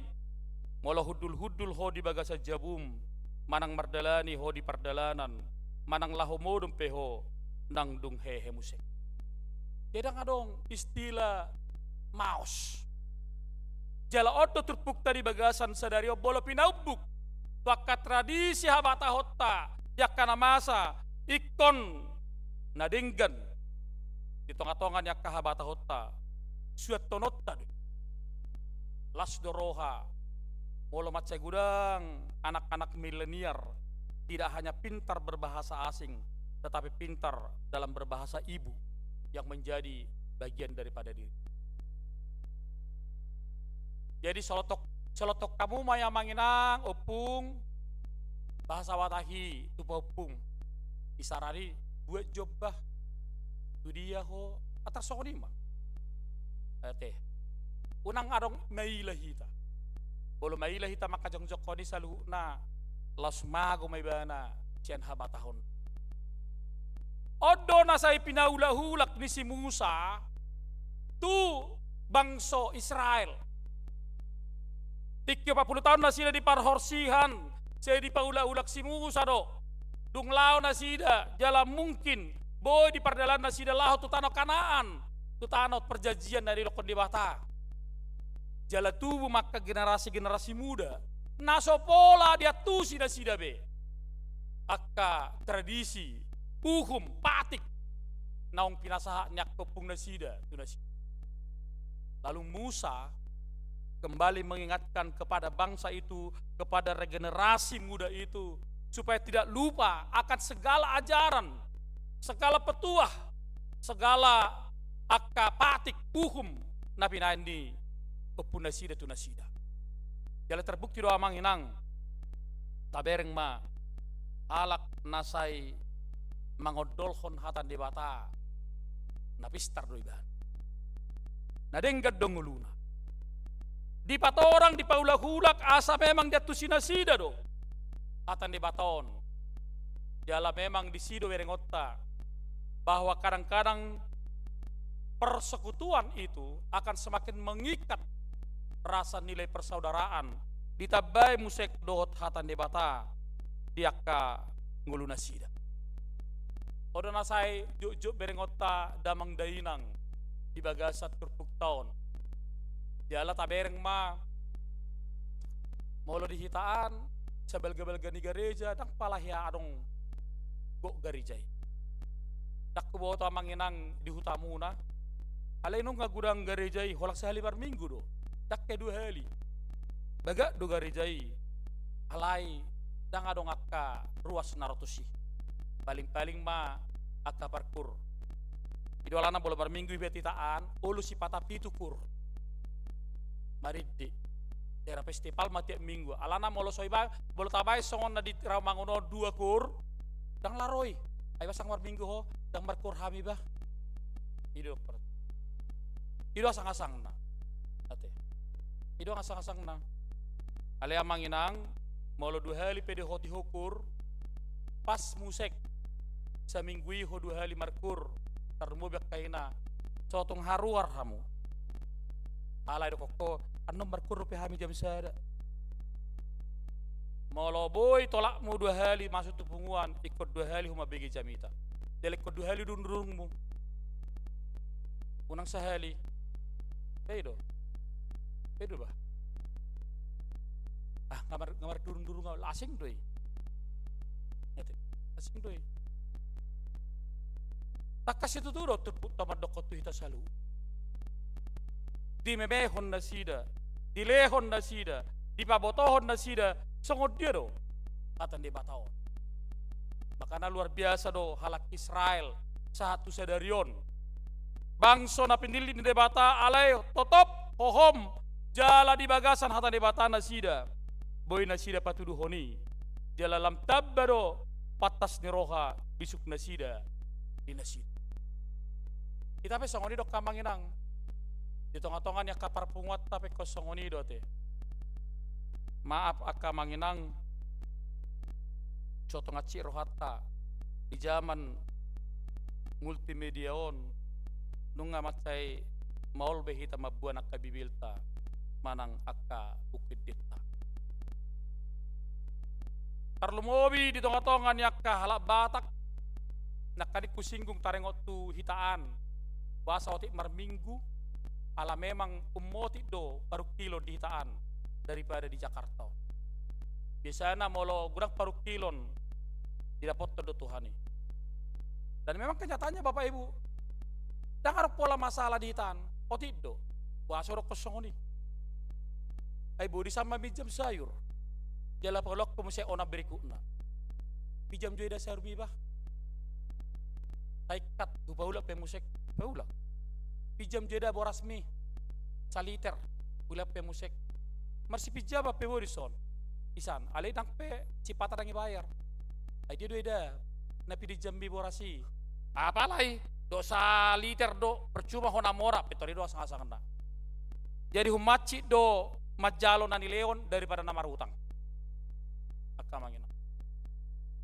molo hundul-hundul ho di bagasan jabum, manang mardalani ho di pardalanan, manang laho modom pe ho, nang dung hehe muse." Jadi ndang adong istilah maos. Jala on do turpukta di bagasan sadari on, molo pinaumbuk tu angka tradisi habatahonta di angka na masa, ingkon na denggan di tonga-tonga ni angka habatahonta, suanhononta do i. Las do roha molo mansai godang anak-anak milenial tidak hanya pintar berbahasa asing, tetapi pintar dalam berbahasa ibu yang menjadi bagian daripada diri. Jadi solotok, solotok hamu ma i amang inang, ompung, bahasa Batak i tu paompung. Isarari buat jomba, tu dia ho, antar songon i ma. Ate. Unang adong maila hita. Molo maila hita mangkajongjongkon i saluhutna, laos mago ma ibana sian habatahon. On do na sai pinaulak-ulak ni si Musa tu bangso Israel. Tingki opat pulu taon nasida di parhorsihan, sai dipaulak-ulak si Musa do. Dung laho nasida, jala mungkin boi di pardalanan nasida laho tu tano Kanaan, tu tano perjanjian na nidokkon Debata. Jala tubu ma angka generasi-generasi muda na so pola diantusi nasida be angka tradisi, uhum, patik naung pinasahat ni angka ompung nasida tu nasida. Lalu Musa kembali mengingatkan kepada bangsa itu, kepada regenerasi muda itu, supaya tidak lupa akan segala ajaran, segala petuah, segala angka patik, uhum na pinahan ni ompung nasida tu nasida. Jala terbukti do amang inang, tabereng ma, halak na sai mangondolhon hata ni Debata, na pistar do ibana. Na denggan do ngoluna. Dipatorang, dipaulak-ulak asa memang diantusi nasida do hata ni Debata on. Jala memang disi do berengonta bahwa kadang-kadang persekutuan itu akan semakin mengikat rasa nilai persaudaraan, ditambai muse dohot hata ni Debata di angka ngolu nasida. On do na sai jotjot berengonta damang dainang di bagasan turpukta on. Jala tabereng ma, molo di hita an, sabalga-balga ni gareja, ndang pala hea adong gok gareja i. Ndang huboto amang inang di hutamuna. Alai nunga godang gareja i, holan sahali parminggu do. Ndang hea dua hali. Bagak do gareja i. Alai ndang adong angka ruas na ro tusi. Paling-paling ma angka parkur. I do alana molo parminggu iba hita an, olo sipata pitu kur. Marende. Daerah festival ma tiap minggu. Alana molo so iba, molo tabaen songon na di Rawamangun on dua koor, ndang la ro i. Ai ba sang marminggu ho, ndang markoor hami ba. I do per-, i do asang-asangna. Ate. I do asang-asangna. Alai amang inang, molo dua hali pe dihoti ho koor, pas muse saminggu i ho dua hali markoor, tarlumobi angka ina, so tung haruar hamu. Alai didok ho, annon markoor dope hami jam sada. Molo boi tolapmu dua hali masuk tu punguan, ingkon dua hali ho mambege jamita. Jala ingkon dua hali durung-durungmu. Unang sahali. Pe i do. Pe i do ba. Ah, nga mar-, nga mardurung-durung au, asing do i. Ate, asing do i. Tangkas situtu do turpukta mandokkon tu hita saluhut. Dimemehon nasida, dilehon nasida, dipabotohon nasida, songon dia do hata ni Debata on. Makana luar biasa do halak Israel sahat tu sadari on. Bangso na pinillit ni Debata, alai totop hohom jala di bagasan hata ni Debata nasida. Boi nasida patuduhon i. Jala lam tamba do pantas ni roha bisuk nasida di nasida. Hita pe songon i do angka amang inang. Di tonga-tonga ni angka parpunguanta pe ingkon songon i do ate. Maaf angka amang inang, so tung hansit rohanta di jaman multimedia on, nunga mansai maol be hita mamboan angka Bibelta manang angka buku endenta. Tarlumobi di tonga-tonga ni angka halak Batak, nangkaning husinggung taringot tu hita an, boasa otik marminggu, ala memang ummotik do parungkilon di hita an daripada di Jakarta on. Biasana molo godang parungkilon, didapothon do Tuhan i. Dan memang kenyataannya, Bapak Ibu, ndang adong pola masalah di hita an, otik do. Boasa hudokkon songon i? Ai boi do i sama minjam sayur. Jala paulakkon muse onan berikutna. Pinjam jo i da sayurmi bah. Taingkat, hupaulak pe muse, paulak. Pinjam jo i da borasmi, saliter, hupaulak pe muse. Marsipinjaman pe boi do dison. Isan, alai ndang pe sipata ndang dibayar. Ai dia do i da na pinjammi boras i? Apalai, do saliter do, percuma hona mora, pintor i do asang-asangna. Jadi humhansit do manjalo na nilehon daripada na marutang. Angka amang inang.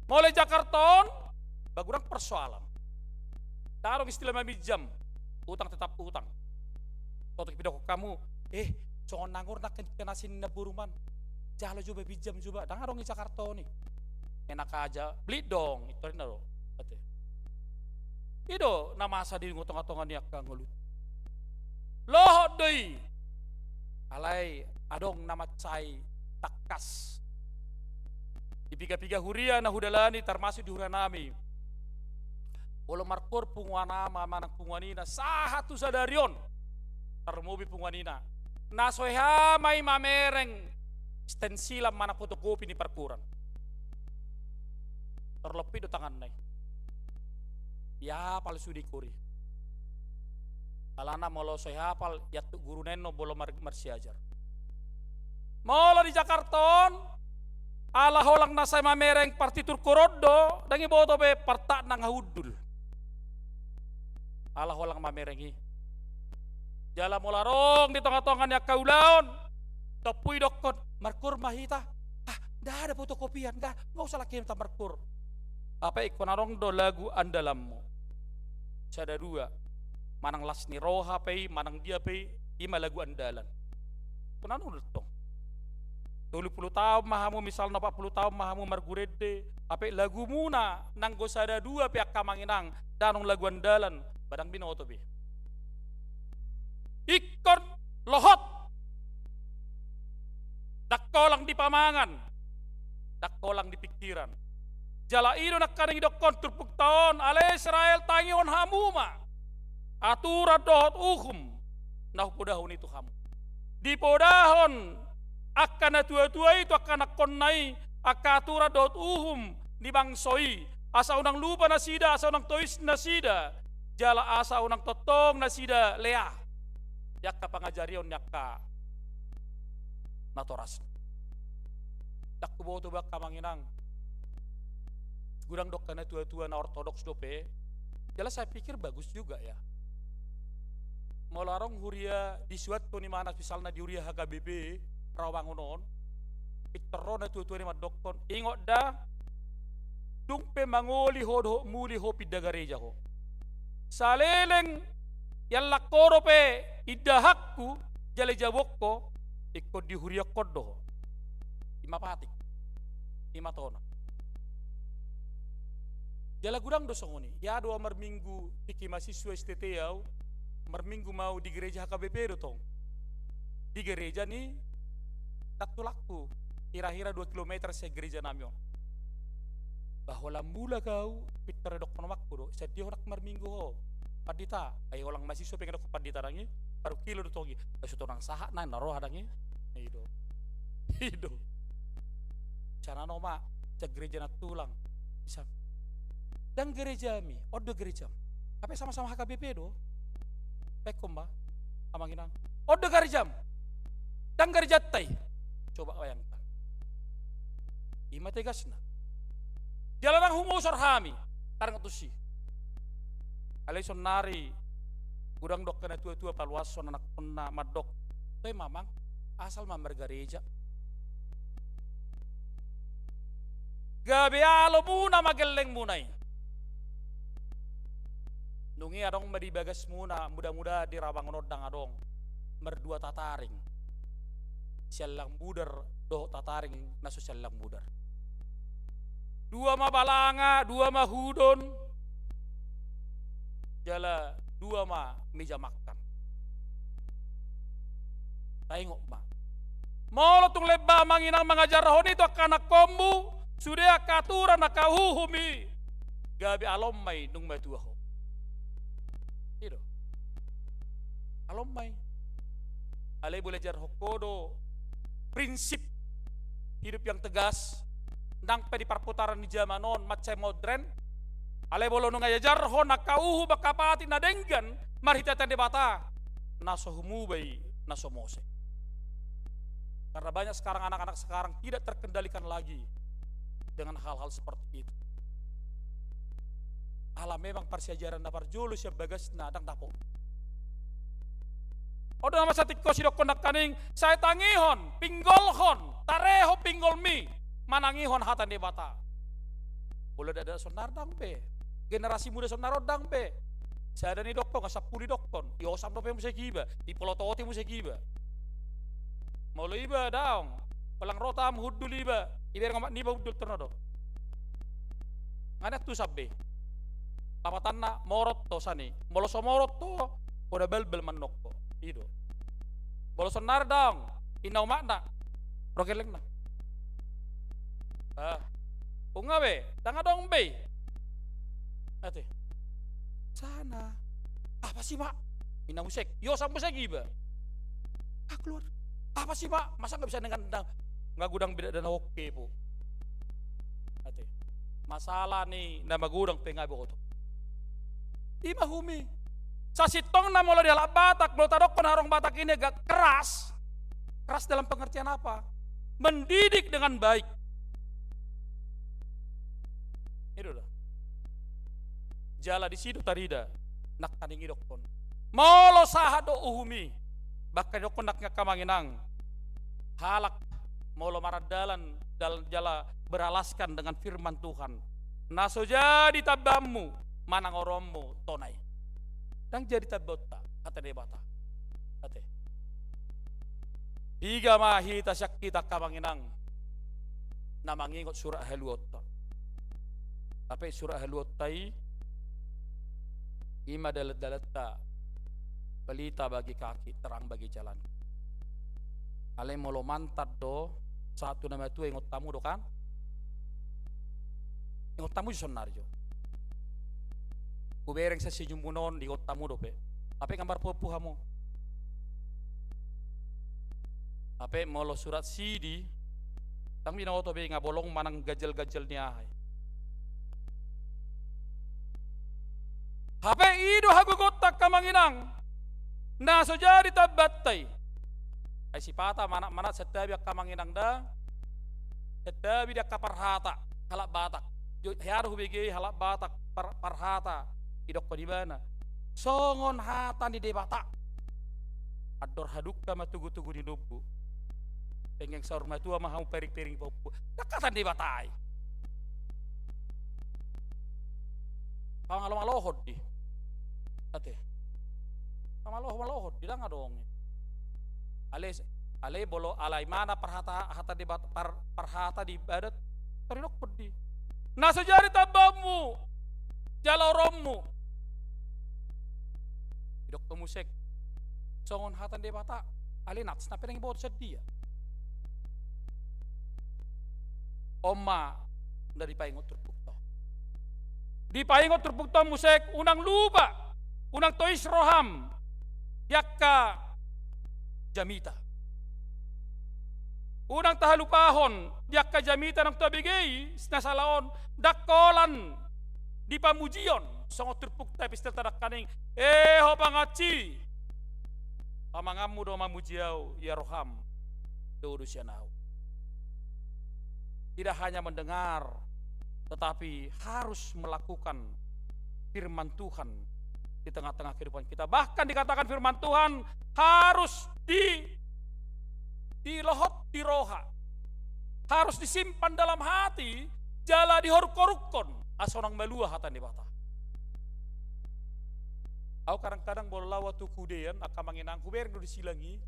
Molo Jakarta on, ba godang persoalan. Ndang adong istilah maminjam, utang tetap utang. Toto pe didokkon hamu, eh, songon na nunga kenasin na boruman. Jalo jo ba, pinjam jo ba, ndang adong i Jakarta on i. Enak aja, beli dong, itu na do. Ate. I do na masa di tonga-tonga ni angka ngolu. Lohot do i. Alai adong na mansai tangkas. Di piga-piga huria na hudalani, termasuk di huria nami. Molo markoor punguan ama manang punguan ina sahat tu sadari on. Tarlumobi punguan ina. Na so hea ma i mamereng stensilan manang fotokopi ni parkooran. Tarlompit do tanganna i. Ia palsu di kori. Alana molo so hea apal, iantuk guru na enon molo mar-, marsiajar. Molo di Jakarta on, ala holan na sai mamereng partitur koor on do, ndang diboto be partatna nga hundul. Ala holan mamereng i. Jala molo adong di tonga-tonga ni angka ulaon, tompu didokkon, markoor ma hita. Ah, ndada fotokopian, ndada, nunga usah lagi hita markoor. Hape ingkon adong do lagu andalanmu. Sada dua, manang las ni roha pe i, manang dia pe i, i ma lagu andalan. Ingkon adong do tong. Tolu pulu taon ma hamu, misalna opat pulu taon ma hamu marguru ende, hape lagumuna nanggo sada dua pe angka amang inang, ndang adong lagu andalan, ba ndang binoto be. Ingkon lohot. Ndang holan di pamangan, ndang holan di pingkiran. Jala i do nangkaning didokkon turpukta on, ale Israel, tangihon hamu ma aturan dohot uhum na hupodahon i tu hamu. Dipodahon angka natua-tua i tu angka anakkonna i, angka aturan dohot uhum ni bangso i, asa unang lupa nasida, asa unang tois nasida, jala asa unang tongtong nasida lea di angka pangajarion ni angka natorasna. Ndang huboto ba angka amang inang. Godang do angka natua-tua na ortodoks dope. Jala saya pikir bagus juga ya. Molo adong huria disuathon imana misalna di huria H K B P Rawamangun on, pintor do natua-tua i mandokkon, ingot da, dung pe mangoli ho dohot muli ho pinda gareja ho. Saleleng iallang ho dope indahanku jala ijaboan ho, ingkon di huriangkon do ho. Ima patik, ima tona. Jala godang do songon i. Ia do au marminggu, tingki mahasiswa S T T au, marminggu ma au di gereja H K B P do tong. Di gereja ni nantulangku, hira-hira dua kilometer sian gereja nami on. Ba holan mulak au, pintor didokkon omakku do, sian dia ho ndang marminggu ho, pandita? Ai holan mahasiswa pe nga didokkon pandita nang i. Parungkilo do tong i. Ai so tonang sahat na na ro adong i. I do. I do. Sian na, omak, sian gereja nantulang. Bisa. Ndang gerejami, on do gerejam. Hape sama-sama H K B P do. Pekkom ba, amang inang. On do gerejam. Ndang gerejanta i. Coba bayangkan. Ima tegasna. Jala ndang humusor hami. Tarang tusi. Alai sonari, godang do angka natua-tua paluashon anakkonna mandok, toe ma amang, asal ma margareja. Gabe alomuna ma gellengmuna i. Nunga i adong ma di bagasmuna, mudah-mudahan di Rawamangun on ndang adong. Mardua tataring. Siallang mudar dohot tataring na so siallang mudar. Dua ma balanga, dua ma hudon, jala dua ma meja makan. Taingot ma. Molo tung lemba amang inang mangajarhon i tu angka anakkonmu, sude angka aturan, angka uhum i, gabe alom ma i nunga matua ho. I do. Alom ma i. Alai boi diajarhon ho do prinsip hidup yang tegas, nang pe di parputaran ni jaman on mansai modern. Alai molo nunga diajarhon angka uhum, angka patik na denggan marhite hata ni Debata, na so humuba i, na so mose. Karena banyak sekarang anak-anak sekarang tidak terkendalikan lagi dengan hal-hal seperti itu. Ala memang parsiajaran na parjolo sian bagasna ndang dapot. On do na masa tingki on sidokkon nangkaning, sai tangihon pinggolhon, tarehon pinggolmi manangihon hata ni Debata. Molo dakdanak sonari ndang be. Generasi muda sonari on ndang be. Sada na didokkon, nga sampulu didokkon. Iosam dope muse iba, ipolototi muse iba. Molo iba daong, holan ro tamu hundul iba, ibereng omak niba hundul torna do. Nga na tu sampe. Lapatanna morot ho sani. Molo so morot ho, poda balbal mannok ho. I do. Molo sonari daong, inna omakna, ro gellengna. Ah. Nunga be, ndang adong be. Ate. Sana. Apa sih, Mak? Inna muse. Iosam muse iba. Ah, keluar. Apa sih, Mak? Masa nggak bisa dengan, nga godang be dakdanak na oke, Pu. Ate. Masalah ni na magodang pe nga boto. Ima uhum i. Sasintongna molo di halak Batak, molo tadokkon haroang Batak i na keras. Keras dalam pengertian apa? Mendidik dengan baik. I do da. Jala disi do tarida nangkaning didokkon. Molo sahat do uhum i, bahkan didokkon nangkin angka amang inang, halak molo marandalan dal-, jala beralaskan dengan firman Tuhan, na so jadi tambaanmu manang oroanmu tona i. Ndang jadi tambaonta hata ni Debata. Ate. Piga ma hita sian hita angka amang inang na mangingot surat haluaonta. Hape surat haluaonta i, ima dalan-dalanta, pelita bagi kaki, terang bagi jalan. Alai molo mantan do, sahat tu na matua ingot hamu do kan? Ingot hamu jo sonari jo. Hubereng sian sijumbun on diingot hamu dope. Hape nga marpompu hamu. Hape molo surat sidi, ndang binoto be nga bolong manang ganjal-ganjal ni aha i. Hape i do hagogoonta angka amang inang, na so jadi tambaanta i. Ai sipata manat-manat santabi angka amang inang da, santabi di angka parhata halak Batak. Jo, hea do hubege halak Batak par-, parhata, didokkon ibana songon hata ni Debata. Andor hadungka ma tugu-tugu ni lombu. Penggeng saur matua ma hamu pairing-pairing pahompu. Ndang hata ni Debata i. Pamalo-malohon do i. Ate. Pamalo-malohon do i, ndang adong. Ale, ale molo alai manat parhata, hata di bat-, par-, parhata di badan, tar didokkon do i. Na so jadi tambaonmu jala oronmu. Didokkon muse songon hata ni Debata, ale nats na pe ndang diboto sian dia. On ma na dipaingot turpukta on. Dipaingot turpukta on muse, unang lupa, unang tois roham di angka jamita. Unang tahalupahon di angka jamita naung tabege i, na sala on, ndang holan dipamujion, songon turpukta epistelta nangkaning, e ho pangansi, pamanganmu do mamuji ahu, ia roham do udu sian ahu. Tidak hanya mendengar, tetapi harus melakukan firman Tuhan di tengah-tengah kehidupan kita. Bahkan dikatakan firman Tuhan harus di, dilohot di roha, harus disimpan dalam hati, jala dihoruk-horukkon, asa unang malua hata ni Debata. Ahu kadang-kadang molo laho tu hudean, angka amang inang, hubereng do di silang i,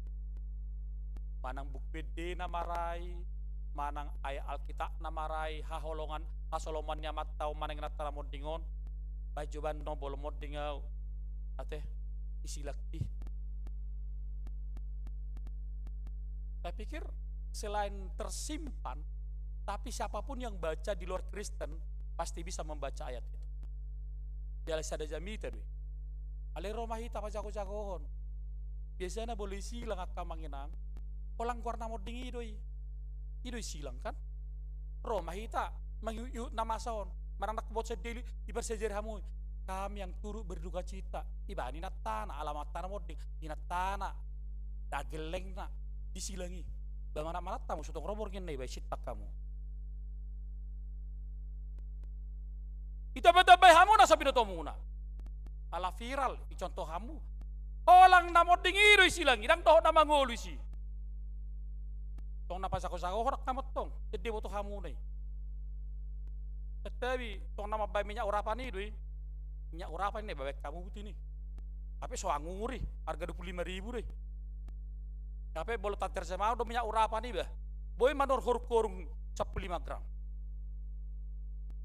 manang buk bendena ma ra i, manang ayat Alkitabna ma ra i, haholongan, hasoloman ni amanta on manang inanta na monding on, baen jo baen on molo monding ahu, ate, di silang i. Saya pikir selain tersimpan, tapi siapapun yang baca di luar Kristen pasti bisa membaca ayat itu. Jala sada jamita do i. Alai ro ma hita pajago-jagohon. Biasana molo di silang angka amang inang, holan goar na monding i do i. I do i silang kan? Ro ma hita mangihut-ihut na masa on. Manang na huboto sandiri, diparsajari hamu i. Kami yang turut berduka cita. Ibana inantana, ala amantana monding. Inantana, ndang gellengna di silang i. Ba manat-manat hamu, so tung ro borngin na iba, isintak hamu. Itambai-tambai hamu na so binotomuna. Ala viral, icontoh hamu. Holan na monding i do i silang i, ndang dohot na mangolu isi. Tong na pasago-sagohon angka amang tong, ndang diboto hamuna i. Tetapi tong na mambaen minyak urapan i do i. Minyak urapan i na ibaen hamu buti ni. Tapi so angur i, harga dua puluh lima ribu do i. Tapi molo tarjemahon do minyak urapan i bah, boi ma nuaeng horung-horung sampulu lima gram.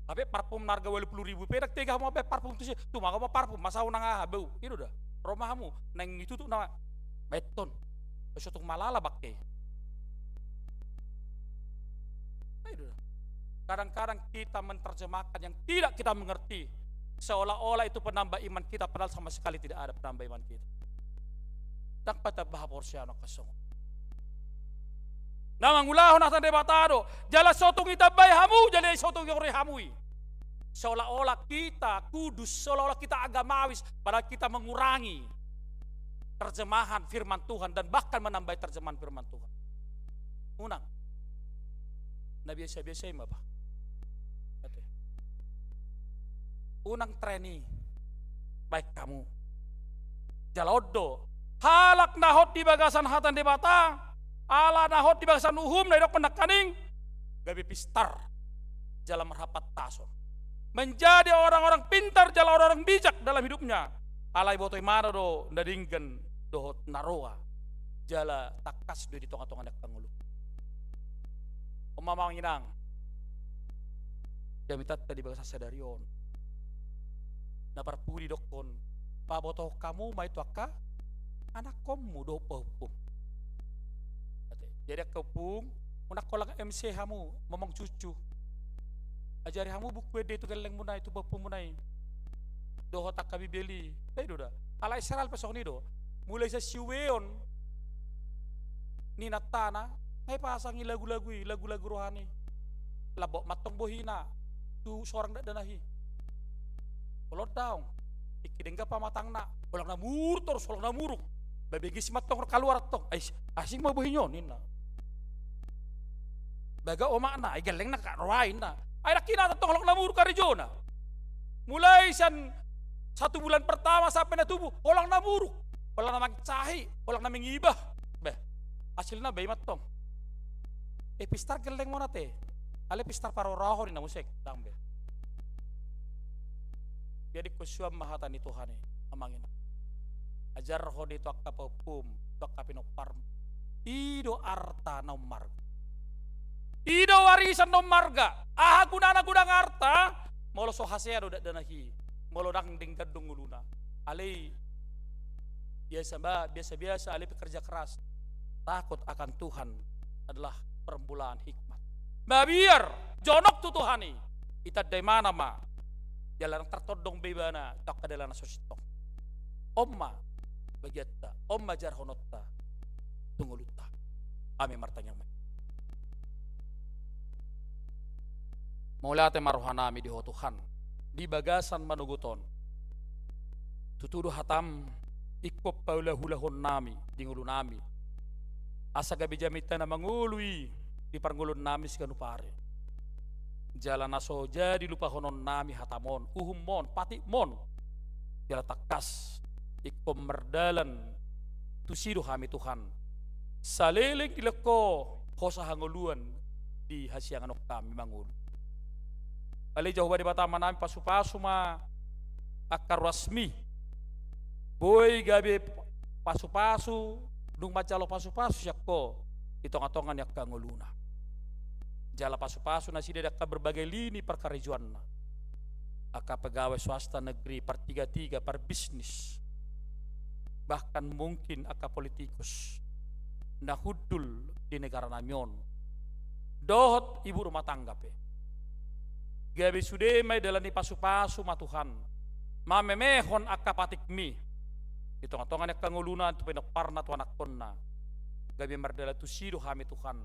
Tapi parfum na harga ualu pulu ribu pe ndang tega hamu mambaen parfum tusi, tumanggo ma parfum, masa unang aha bau, i do da. Ro ma hamu, naeng ditutup na baen on. Ai so tung malala bangke i. Nah, itu dah. Kadang-kadang kita menerjemahkan yang tidak kita mengerti, seolah-olah itu penambah iman kita, padahal sama sekali tidak ada penambah iman kita. Ndang patamba haporseaon angka songon. Na mangulahon hata ni Debata do, jala so tung itambai hamu, jala so tung iorui hamu i. Seolah-olah kita kudus, seolah-olah kita agamawis, padahal kita mengurangi terjemahan firman Tuhan dan bahkan menambahi terjemahan firman Tuhan. Unang. Na biasa-biasa i ma bah. Ate. Unang tren i. Baen hamu. Jala on do. Halak na hot di bagasan hata ni Debata, ala na hot di bagasan uhum na idokkon nangkaning, gabe pistar jala marhapantason. Menjadi orang-orang pintar jala orang-orang bijak dalam hidupnya. Alai boto ibana do na denggan dohot na roa. Jala tangkas do i di tonga-tonga ni angka ngolu. On ma amang inang. Jamitanta di bagasan sadari on. Na parpudi didokkon, pabotohon hamu ma i tu angka anakkonmu dohot pahompum. Ate, jadi angka ompung, unang holan M C hamu, mamang cucu. Ajari hamu buku ende tu gellengmuna i, tu pahompumuna i. Dohot angka Bibel i, i do da. Halak Israel pe songon i do. Mulai sian siubeon ni inantana, nga ipasang i lagu-lagu i, lagu-lagu rohani. Lambok ma antong bohina tu sorang dakdanak i. Olo daong, tingki denggan pamatangna, holan na muruk torus, holan na muruk. Babegis ma tong kaluar tong. Ai, asing ma bohi on, ninna. Baga omakna, ai gellengna ka roa, ninna. Ai dang hinata tong holong na muruk karejona. Mulai sian satu bulan pertama sampe na tubu, holong na muruk. Holong na manginsahi, holong na mangibah. Beh, hasilna be i ma tong. Eh, pistar gelleng ma on ate. Alai pistar parorahon, ninna muse, dang be. Jadi ingkon suan ma hata ni Tuhan i, amang inang. Ajarhon i tu angka pahompum, tu angka pinomparmu. I do arta na ummarga. I do warisan na ummarga. Aha gunana godang arta, molo so hasea do dakdanak i, molo dang denggan do ngoluna. Alai biasa ba, biasa-biasa, alai pekerja keras. Takut akan Tuhan adalah permulaan hikmat. Mabiar jonok tu Tuhan i, itanda ibana ma, jala dang tartondong be ibana tu angka dalan na so sintong. On ma bagianta, on ma jarhononta tu ngolunta. Amin, martangiang ma. Mauliate ma rohanami di Ho Tuhan, di bagasan manogot on. Tutu do hatam ingkon paulahulahonnami di ngolunami, asa gabe jamita na mangolu i di parngoluonnami siganup ari. Jala na so jadi lupahononnami hatam on, uhum on, patikmon. Jala tangkas ingkon mardalan tusi do hami Tuhan, saleleng dilehon Ho hosa hangoluan di hasiangan on hami mangolu. Ale Jahowa Debata Amanami, pasupasu ma angka ruasmi. Boi gabe pasupasu, dung manjalo pasupasu sian Ho di tongatonga ni angka ngoluna. Jala pasupasu nasida di angka berbagai lini parkarejoanna. Angka pegawai swasta negeri, partigatiga, parbisnis, bahkan mungkin angka politikus na hundul di negaranami on, dohot ibu rumah tangga pe. Gabe sude ma i dalan ni pasupasu ma Tuhan, mamemehon angka patikmi di tongatonga ni angka ngoluna, tu pinomparna, tu anakkonna. Gabe mardalan tusi do hami Tuhan.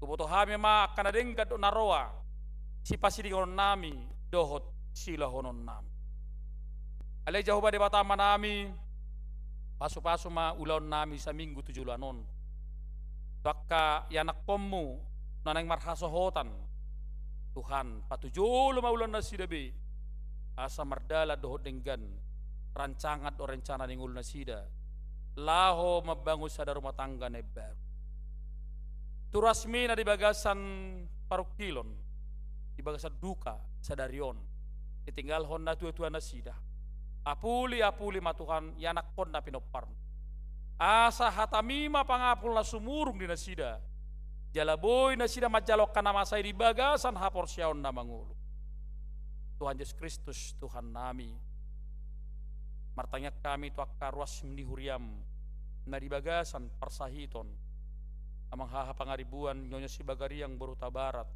Huboto hami ma angka na denggan dohot na roa, sipasidingononnami dohot siulahononnami. Ale Jahowa Debata Amanami, pasupasu ma ulaonnami saminggu tu joloan on. Tu angka ianakkonmu na naeng marhasohotan, Tuhan, patujolo ma ulaonnasida be, asa mardalan dohot denggan rancangan dohot rencana ni ngolunasida, laho mambangun sada rumah tangga na imbaru. Tu ruasmi na di bagasan parungkilon, di bagasan duka sadari on, ditinggalhon natuatuanasida. Apuli, apuli ma Tuhan ianakkon na pinomparmu. Asa hatami ma pangapul na sumurung di nasida. Jala boi nasida manjalo angka na masa i di bagasan haporseaon na mangolu. Tuhan Jesus Kristus, Tuhannami, martangiang hami tu angka ruas ni huriam na di bagasan parsahiton, Amang Haha Pangaribuan, Nyonya Sibagariang, Boru Tabarat,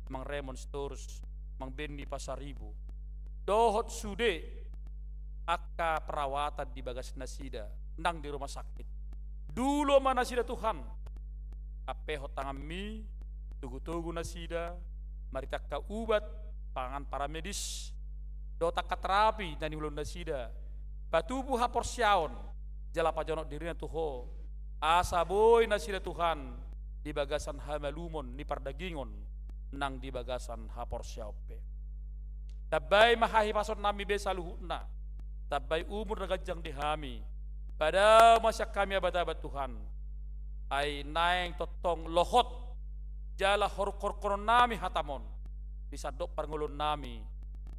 Amang Remon Sitorus, Amang Benny Pasaribu, dohot sude angka perawatan di bagas nasida nang di rumah sakit. Dulo ma nasida Tuhan, ampehon tanganmi, togutogu nasida, marhite angka ubat, pangan paramedis, dohot angka terapi na niulahon nasida, patubu haporseaon, jala pajonok dirina tu Ho, asa boi nasida Tuhan di bagasan hamalumon ni pardagingon nang di bagasan haporseaon pe. Tambai ma hahipasonnami be saluhutna, tambai umur na ganjang di hami, padao ma sian hami abat-abat Tuhan, ai naeng tongtong lohot jala horunghorunghononnami hatam on di sandok parngoluonnami,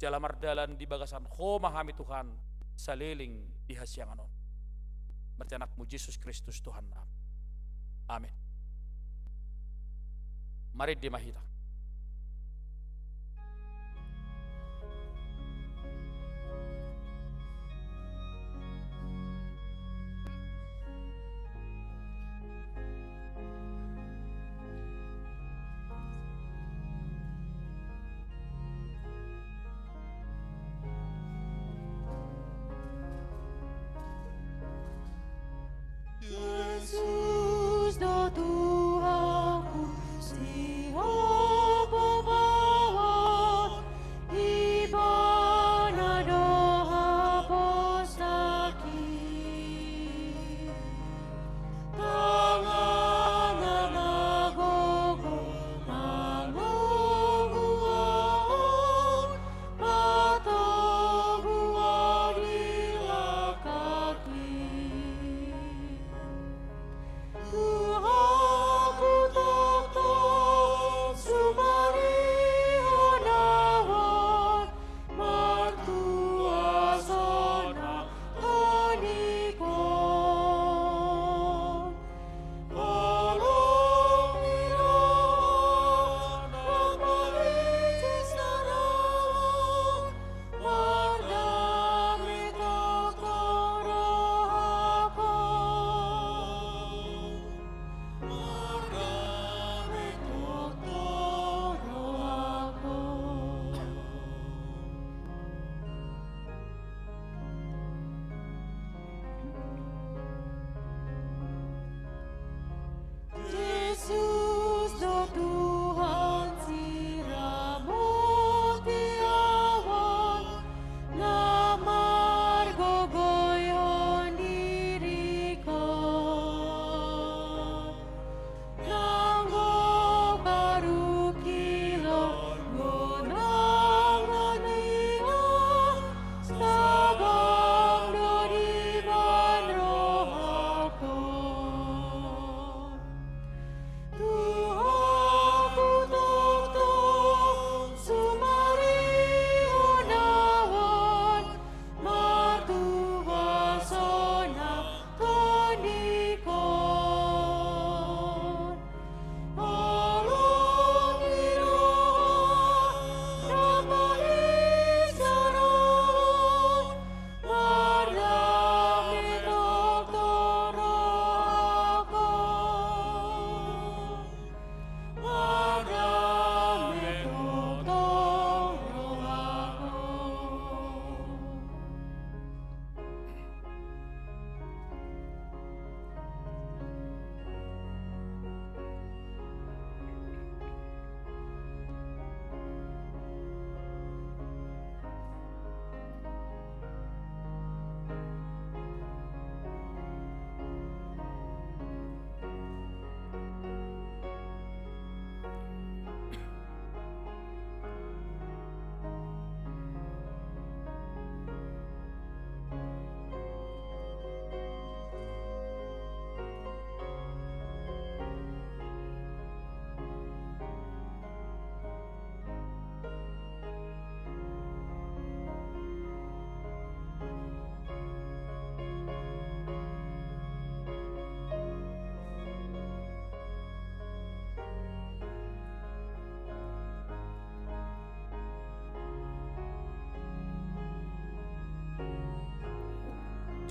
jala mardalan di bagasan Ho ma hami Tuhan, saleleng di hasiangan on. Marhite Anakmu Jesus Kristus Tuhannami. Amin. Marende ma hita. Jesus do Tuhanku, si Ho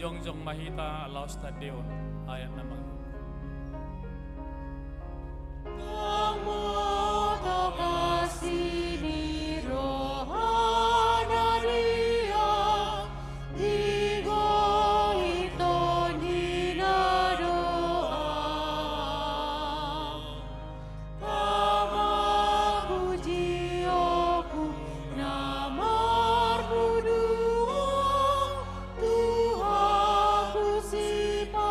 Jongjong ma hita laos tandehon ayat na mangihut. Tong motong asi ni rohana dia, di goiton ni na doa. Pamapujionku na marpudua, Tuhanku sipaluaan.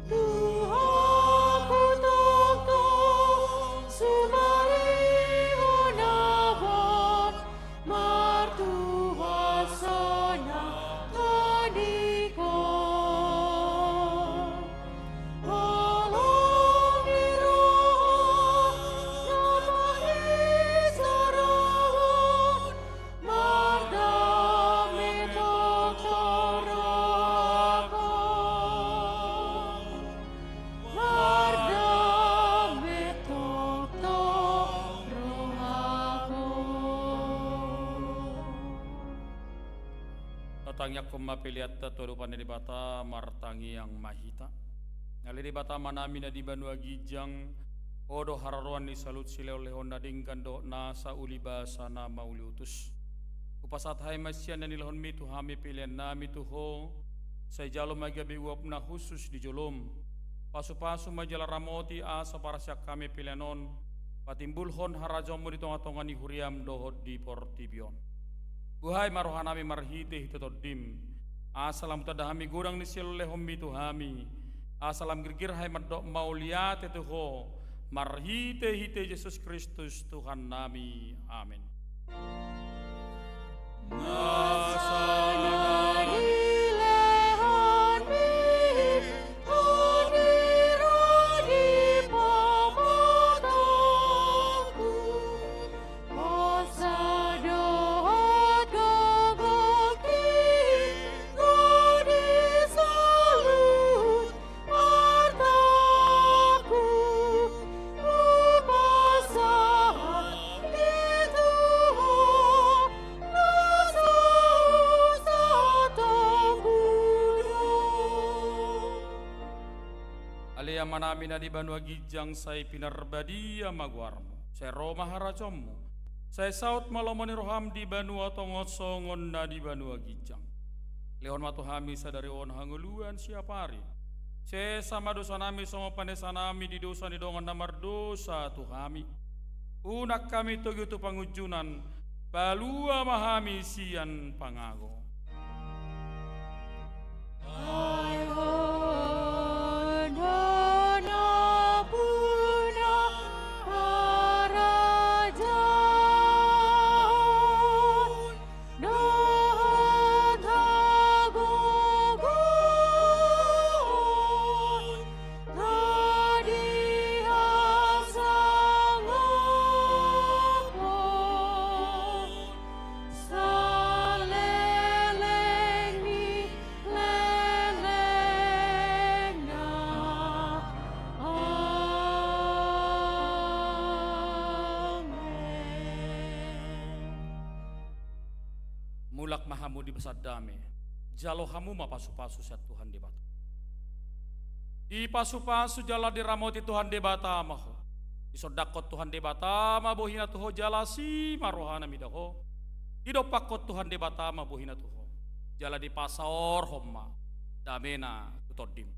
Tuhanku tongtong sumarihon abot, martua sonang tandiko. Holong ni roha na pangisarahon, mardame tongtong rohakon. Mardamme tongtong rohakon. Tatangiangkon ma peleanta tu adopan ni Debata, martangiang ma hita. Ale Debata Amanami na di banua ginjang, Ho do haroroan ni saluhut silehonlehon na denggan dohot nasa uli basa na mauliutus. Hupasahat hami ma sian na nilehonmi tu hami peleannami tu Ho, sai jalo ma gabe uap na hushus di jolom. Pasupasu ma jala ramoti asa parsian hami pelean on patimbulhon harajaonmu di tongatonga ni huriam dohot di portibi on. Buhai ma rohanami marhitehite Tondim, asa lam tanda hami godang ni silehonlehonmi tu hami, asa lam girgir hami mandok mauliate tu Ho, marhitehite Jesus Kristus Tuhannami. Amen. Ale Amanami na di banua ginjang, sai pinarbadia ma goarmu, sai ro ma harajaonmu, sai saut ma lomo ni roham di banua tonga on songon na di banua ginjang. Lehon ma tu hami sadari on hangoluan siapari. Sesa ma dosanami songon panesanami di dosa ni dongan na mardosa tu hami. Unang hami togi tu pangunjunan, palua ma hami sian pangago. Mulak ma hamu di bagasan dame, jalo hamu ma pasupasu sian Tuhan Debata. Dipasupasu jala diramoti Tuhan Debata ma ho. Disondangkon Tuhan Debata ma bohina tu ho jala asi ma rohana mida ho. Didompakkon Tuhan Debata ma bohina tu ho jala dipasaorhon ma damena tu tondim.